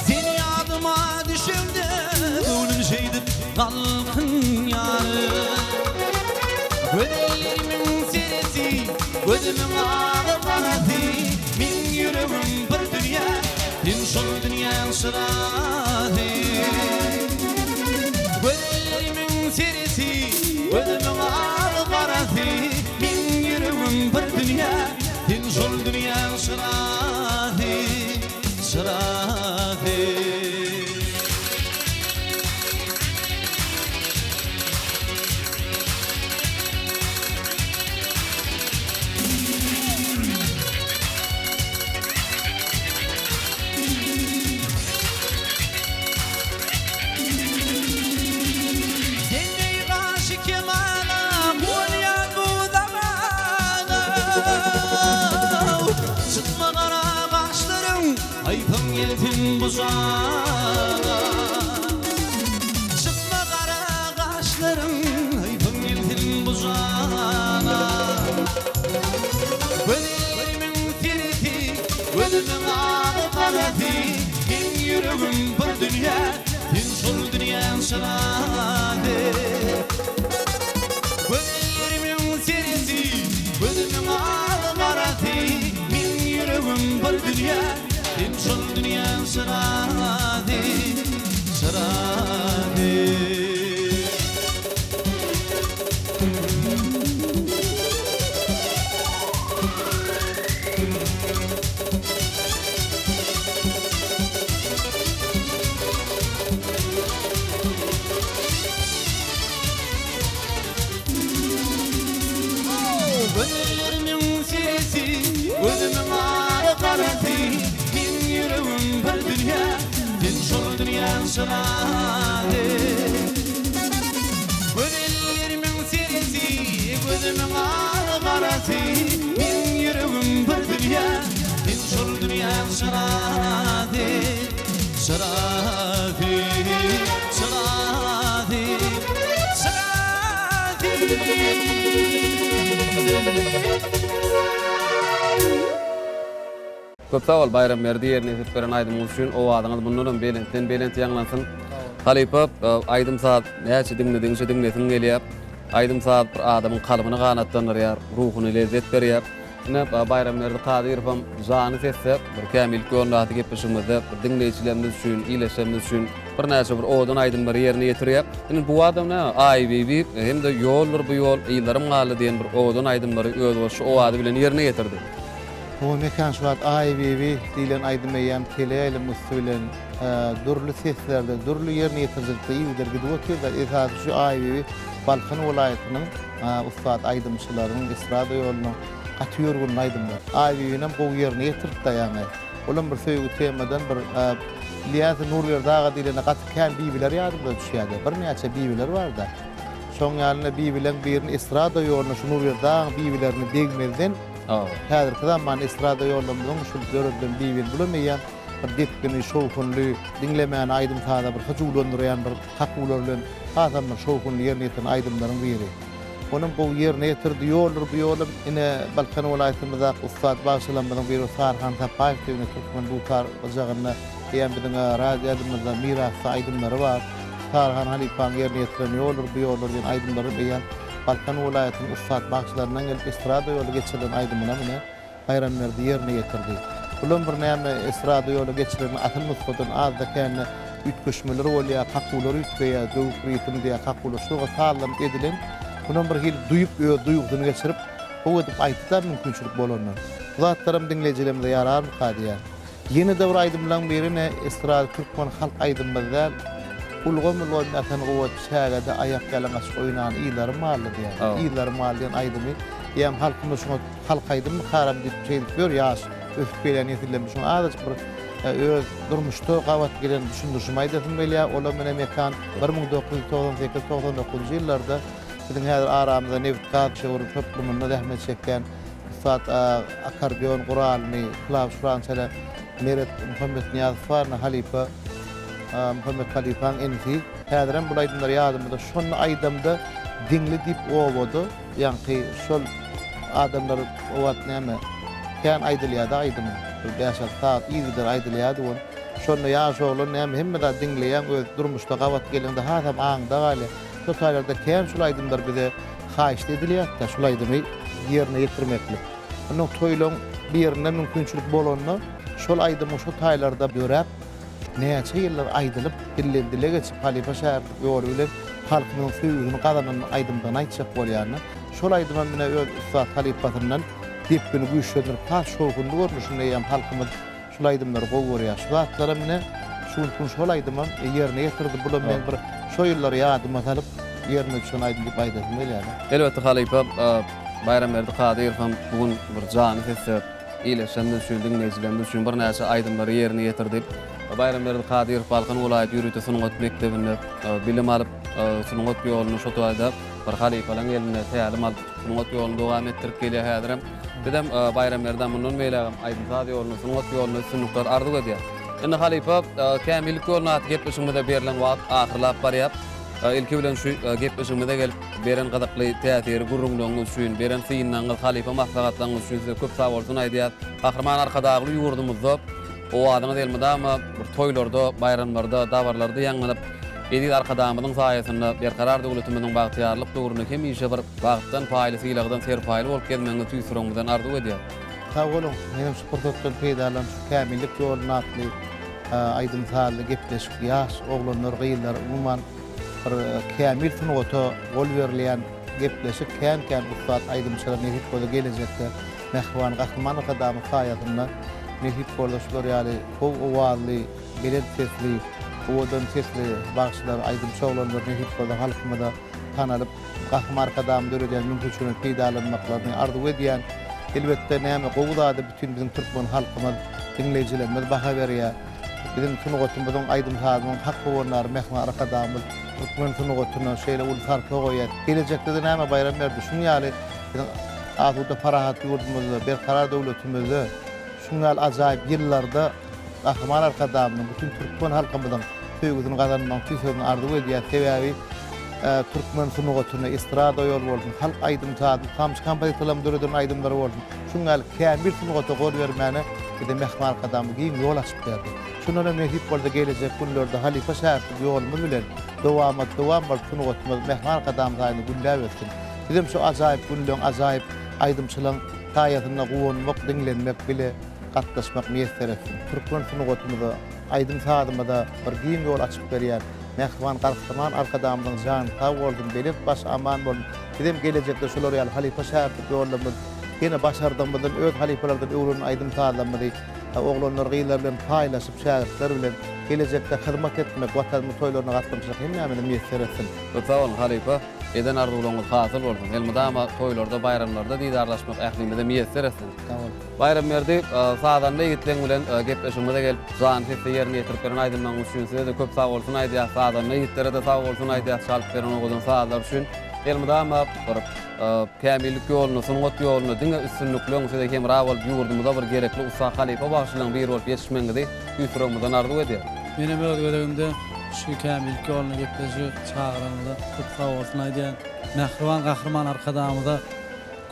Sen ýadyma düşeňde, göwnüm şeýdip galkynýar. Gözellerimiň seresi, gözümiň agy garasy, Meň ýüregim bir dünýä, sen şol dünýäň şyrasy. Gözellerimiň seresi, gözümiň agy garasy, Meň ýüregim bir dünýä, sen şol dünýäň şyrasy, şyrasy. Sen eý gaşy kemana, bolýan bu zamana. Çytma gara gaşlaryň, haýpyň gelsin bu jana. Çytma gara gaşlaryň, haýpyň gelsin bu jana. Gözlerimiň seresi, gözümiň agy garasy, Meň ýüregim bir dünýä, sen şol dünýäň şyrasy. Gözlerimiň seresi, gözümiň agy garasy, Meň ýüregim bir dünýä, sen şol dünýäň şyrasy, şyrasy. Gözlerimiň seresi, gözümiň agy garasy, Meň ýüregim bir dünýä. şyrazy. Gözellerimiň seresi, gözümiň agy-garasy, Meň ýüregim bir dünýä, sen şol dünýäň şyrazy. Şyrazy, şyrazy, şyrazy. Köp sag bol Baýramberdi ýerine ýetirip beren aýdymyňyz üçin owazyňyz mundanam belentden belent ýaňlansyn. Halypa aýdym saz näçe diňledigiňçe diňlesiň gelýär. Aýdym saz bir adamyň kalbyny ganatlandyrýar, ruhuny lezzet berýär. Ine Baýramberdi Kadyrowam jany sesde bir kämillik ýolundaky gepleşigimizde bir diňleýjilerimiz üçin, ildeşlerimiz üçin birnäçe bir owadan aýdymlary ýerine ýetirýär. Indi bu adam näme Aýbibi hem-de Ýoldur bu ýol, Yzlarym galdy diýen bir owadan aýdymlary özboluşly owazy bilen ýerine ýetirdi. Hawa Mekan şu wagt Aýbibi diýlen aýdym eýýäm teleýaýlymyň üsti bilen dürli seslerde, dürli ýerine ýetirijilikde yzygider gidip otyrda. Esasy şu Aýbibi Balkan welaýatynyň ussat aýdymçylarynyň estrada ýolunyň gaty ýörgünli aýdymlary. Aýbibinem gowy ýerine ýetiripdi ýaňy. Olam bir söýgi temadan bir bilýänsiň Nurberdi aga diýlende gaty kän bibiler ýadymyza düşýärdi. Birnäçe bibiler barda. Şoň ýaly bibileň birini estrada ýoluna şu Nurberdi agaň bibilerini degmezden Häzirki zaman estrada ýollarymyzyň şu döredilen bibini bulam eýýäm bir depgini, şowhunly, diňlemäne aýdym-saza bir hyjuwlandyrýan bir kakuwlar bilen hasam bir şowhunly ýerine ýetiren aýdymlaryň biri. Onam gowy ýerine ýetirdi. Ýoldur bu ýolam ine Balkan welaýatymyzdaky ussat bagşylarymyzyň biri Saryhan Sapaýew diýen türkmen dutar gyjagynda eýýäm biziň radioýadymyzda mirasda aýdymlary bar. Saryhan halypaň ýerine ýetiren Ýoldur bu ýollar diýen aýdymlaram eýýäm Balkan welaýatynyň ussat bagşylaryndan gelip estrada ýoly geçirilen aýdymynam ine Baýramberdi ýerine ýetirdi. Bulam bir näme estrada ýoly geçirilende asyl nusgadan azda-kände üýtgeşmeler bolýar, kakuwlar üýtgeýär, döwük ritm diýýär, kakuwlar şoňa sazlanyp edilen. Munam bir hili duýup öz duýgusyny geçirip gowy edip aýtdy-da mümkinçilik bolanda. Bu zatlaram diňleýjilerimize ýararmyka diýýän. Ýene-de bir aýdymlaň biri ne estrada türkmen halk aýdymymyz däl. Ulgam-ulgam ýatan guwat çägede aýak ýalaňaç oýnan yzlarym galdy diýýär. Yzlarym galdy diýen aýdymy diýýän halkymyz şuňa halk aýdymmy karam diýip şeýdip ýör ýaş ösüp gelýän nesillerimiz şuňa azajyk bir öz durmuşda gabat gelen düşündirişimi aýdasym gelýär. Olam ine Mekan 1998 99-njy ýyllarda biziň häzir aramyzda nebit-gaz şöwür toplumynda zähmet çekýän Ussat akkordeon guralyny, klawiş guralyny çalýan Meret Muhammetnyýazow bar, ine halypa, Muhammet halypaň inisi. Häzirem bul aýdymlar ýadymda. Şonda aýdamda Diňli diýip obada, ýaňky şol adamlar o wagt näme, kän aýdylýardy aýdym. Bir bäş-alty sagat yzygider aýdylýardy ol. Şonda ýaş oglan näme hemme zat diňleýäň, öz durmuşda gabat geleňde hasam aňyňda galýar. Şo taýlarda kän şul aýdymlar bize haýyşt edilýärdi-de, şul aýdymy ýerine ýetirmeklik. Onnoň toýlaň birinde mümkinçilik bolanda, şol aýdymyň şo taýlarda döräp, näçe ýyllar aýdylyp, dilden-dile geçip, halypa-şägirtlik ýoly bilen halkymyzyň söýgüsini gazanan aýdymdygyny aýtjak bolýan-da. Şol aýdymam ine öz ussat halypasyndan depgini güýçlendirip, has şowhunly görnüşinde eýýäm halkymyz Şul aýdymlary gowy görýär. Şu zatlaram ine şu günki gün şol aýdymam ýerine ýetirdi. Bulam men bir şo ýyllary ýadyma salyp ýerine düşen aýdym diýip aýdasym gelýär. Elbetde halypa Baýramberdi Kadyrow hem bu gün bir jany sesde ileşenimiz üçin, diňleýjilerimiz üçin birnäçe aýdymlary ýerine ýetirdi. Baýramberdi Kadyrow Balkan welaýat ýörite sungat mekdebinde bilim alyp, sungat ýoluny şo taýda bir halypalaryň elinde tälim alyp, sungat ýoluny dowam etdirip gelýär häzirem. Bizem Baýramberdä mundan beýlägem aýdym-saz ýolunda, sungat ýolunda üstünlikler arzuw edýäris. Indi halypa, Kämillik ýoluna atly gepleşigimize berlen wagt ahyrlap barýar. Ilki bilen şu gepleşigimize gelip, beren gyzykly, täsirli gürrüňleriňiz üçin, beren synlaryňyz, halypa maslahatlaryňyz üçin size köp sagbolsun aýdýas. Gahryman Arkadagly ýurdumyzda owazyňyz elmydama bir toýlarda, baýramlarda, dabaralarda ýaňlanyp, Eziz Arkadagymyzyň saýasynda Berkarar döwletimiziň bagtyýarlyk döwründe hemişe bir bagtdan paýly, sylagdan serpaýly bolup gezmegiňizi tüýs ýüregimizden arzuw edýäris. Sag boluň! Menem şu pursatdan peýdalanyp şu Kämillik ýoluna atly aýdym-sazly gepleşik ýaş oglanlar, gyzlar umuman bir kämil sungata gol berilýän gepleşik kän-kän ussat aýdymçylar nesip bolsa gelejekde mähriban Gahryman Arkadagymyz saýasynda nesip bolsa şular ýaly gowy owazly Belent sesli, owadan sesli bagşylar, aýdymçy oglanlar nesip bolsa halkymyza tanalyp, Gahryman Arkadagymyz döredýän mümkinçilikden peýdalanmaklaryny arzuw edýän. Elbetde näme gowy zady bütin biziň türkmen halkymyz, diňleýjilerimiz baha berýär. Biziň sungatymyzyň, aýdym-sazymyzyň hak howandary Mähriban Arkadagymyz türkmen sungatyna şeýle uly sarpa goýýar. Gelejekde-de näme Baýram Berdi şuň ýaly biziň asuda parahat ýurdumyzda, berkarar döwletimizde şuň ýaly ajaýyp ýyllarda Gahryman Arkadagymyzyň, bütin türkmen halkymyzyň söýgüsini gazanmagyny tüýs ýüregimden arzuw edýäris. Sebäbi türkmen sungatyny, estrada ýoly bolsun, halk aýdym-sazy, tamçy kompozitorlaryň döreden aýdymlary bolsun, şuň ýaly kämil sungata gol bermäne bize Mähriban Arkadagymyz giň ýol açyp berdi. Şundan hem nesip bolsa gelejek günlerde halypa-şägirtlik ýolumyz bilen dowamat dowam bolup sungatymyz Mähriban Arkadagymyz saýasynda gülläp össün. Bizem şu ajaýyp günleň, ajaýyp aýdymçylaň saýasynda guwanmak, diňlenmek, bile gatnaşmak miýesser etsin. Türkmen sungatymyza, aýdym-sazymyza bir giň ýol açyp berýän mähriban Gahryman Arkadagymyzyň jany sag bolsun, belent başy aman bolsun. Bizem gelejekde şular ýaly halypa-şägirtlik ýollarymyz ýene başardygymyzdan öz halypalardan öwrenen aýdym-sazlarymyzy oglanlar, gyzlar bilen paýlaşyp, şägirtler bilen gelejekde hyzmat etmek, Watanymyz toýlaryna gatnaşmak hemmämize miýesser etsin. Köp sag boluň halypa. Eden arzuwlaryňyz hasyl bolsun. Elmydama toýlarda, baýramlarda didarlaşmak ählimize miýesser etsin. Sag boluň. Baýramberdi, sazanda ýigitleň bilen gepleşigimize gelip, janly sesde ýerine ýetirip beren aýdymlaryňyz üçin size-de köp sag bolsun aýdýas, sazanda ýigitlere-de sag bolsun aýdýas çalyp beren owadan sazlary üçin. Elmydama bir kämillik ýolunda, sungat ýolunda diňe üstünlikleň size hemra bolup, ýurdumyza bir gerekli ussat halypa bagşylaryň biri bolup ýetişmegiňizi tüýs ýüregimizden arzuw edýäris. Menem öz gezegimde şu kämillik ýoluna gepleşige çagyranyňyza köp sag bolsun aýdýan. Mähriban Gahryman Arkadagymyza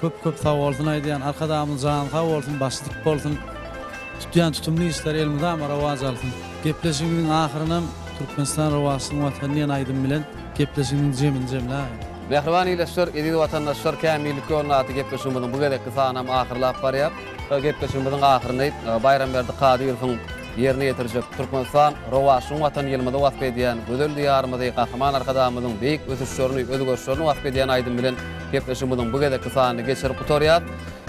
Köp köp sagbolsun aýdýan Arkadagymyz jany sag bolsun başy dik bolsun tutýan tutumly işleri elmydama rowaç alsyn. Gepleşigimiziň ahyrynam Türkmenistan rowaçlygyň watany diýen aýdym bilen gepleşigimiziň jemini jemläýin. Mähriban ildeşler, eziz watandaşlar Kämillik ýoluna atly gepleşigimiziň bu gezekki sanam ahyrlap barýar. Gepleşigimiziň ahyryny Baýramberdi Kadyrowyň ýerine ýetirjek Türkmenistan, rowaçlygyň Watany ýylymyzy wasp edýän, gözel Diýarymyzy, Gahryman Arkadagymyzyň beýik ösüşlerini, özgerişlerini wasp edýän aýdym bilen gepleşigimiziň bu gezekki sanyny geçirip gutarýas.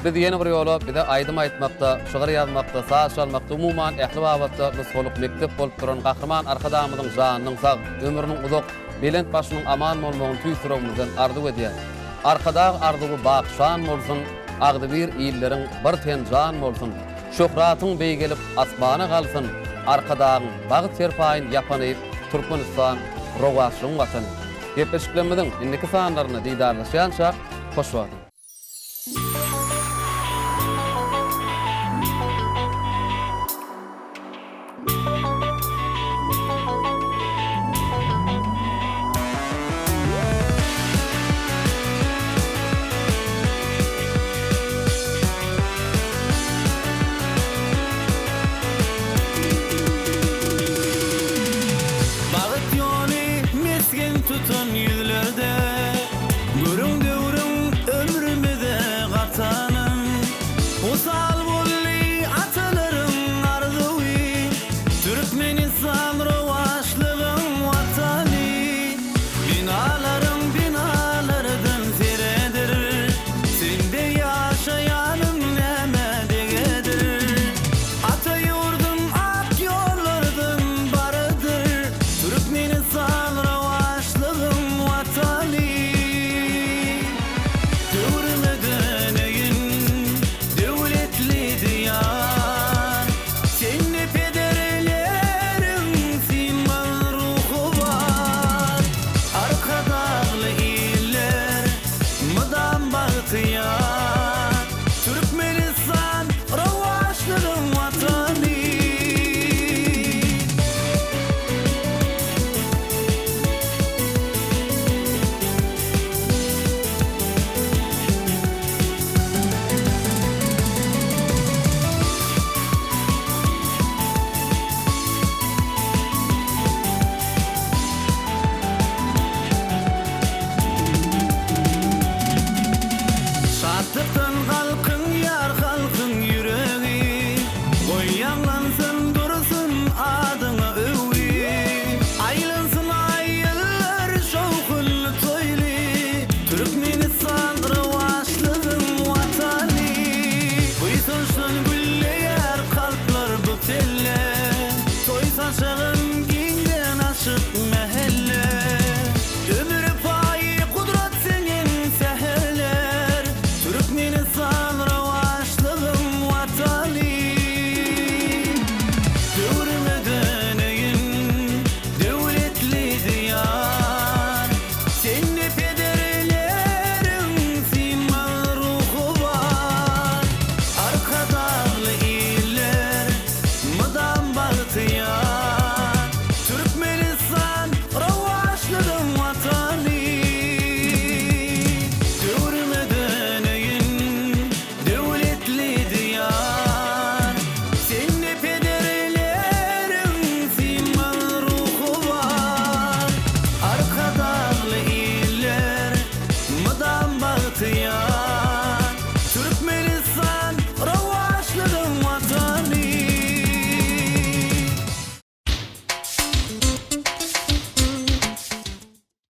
Biz ýene bir ýola bize aýdym aýtmakda, şygyr ýazmakda, saz çalmakda, umuman, ähli babatda nusgalyk mekdep bolup duran Gahryman Arkadagymyzyň janynyň sag, ömrüniň uzak, belent başynyň aman bolmagyny tüýs ýüregimizden arzuw edýäs. Arkadag arzuwy bak şan bolsun, agzybir illeriň bir ten jan bolsun! Şöhratyň beýgelip asmana galsyn, Arkadagyň bagt serpaýyn ýapany Türkmenistan rowaçlygyň watany. Gepleşiklerimiziň indiki sanlarynda didarlaşýançak hoş wagtyň.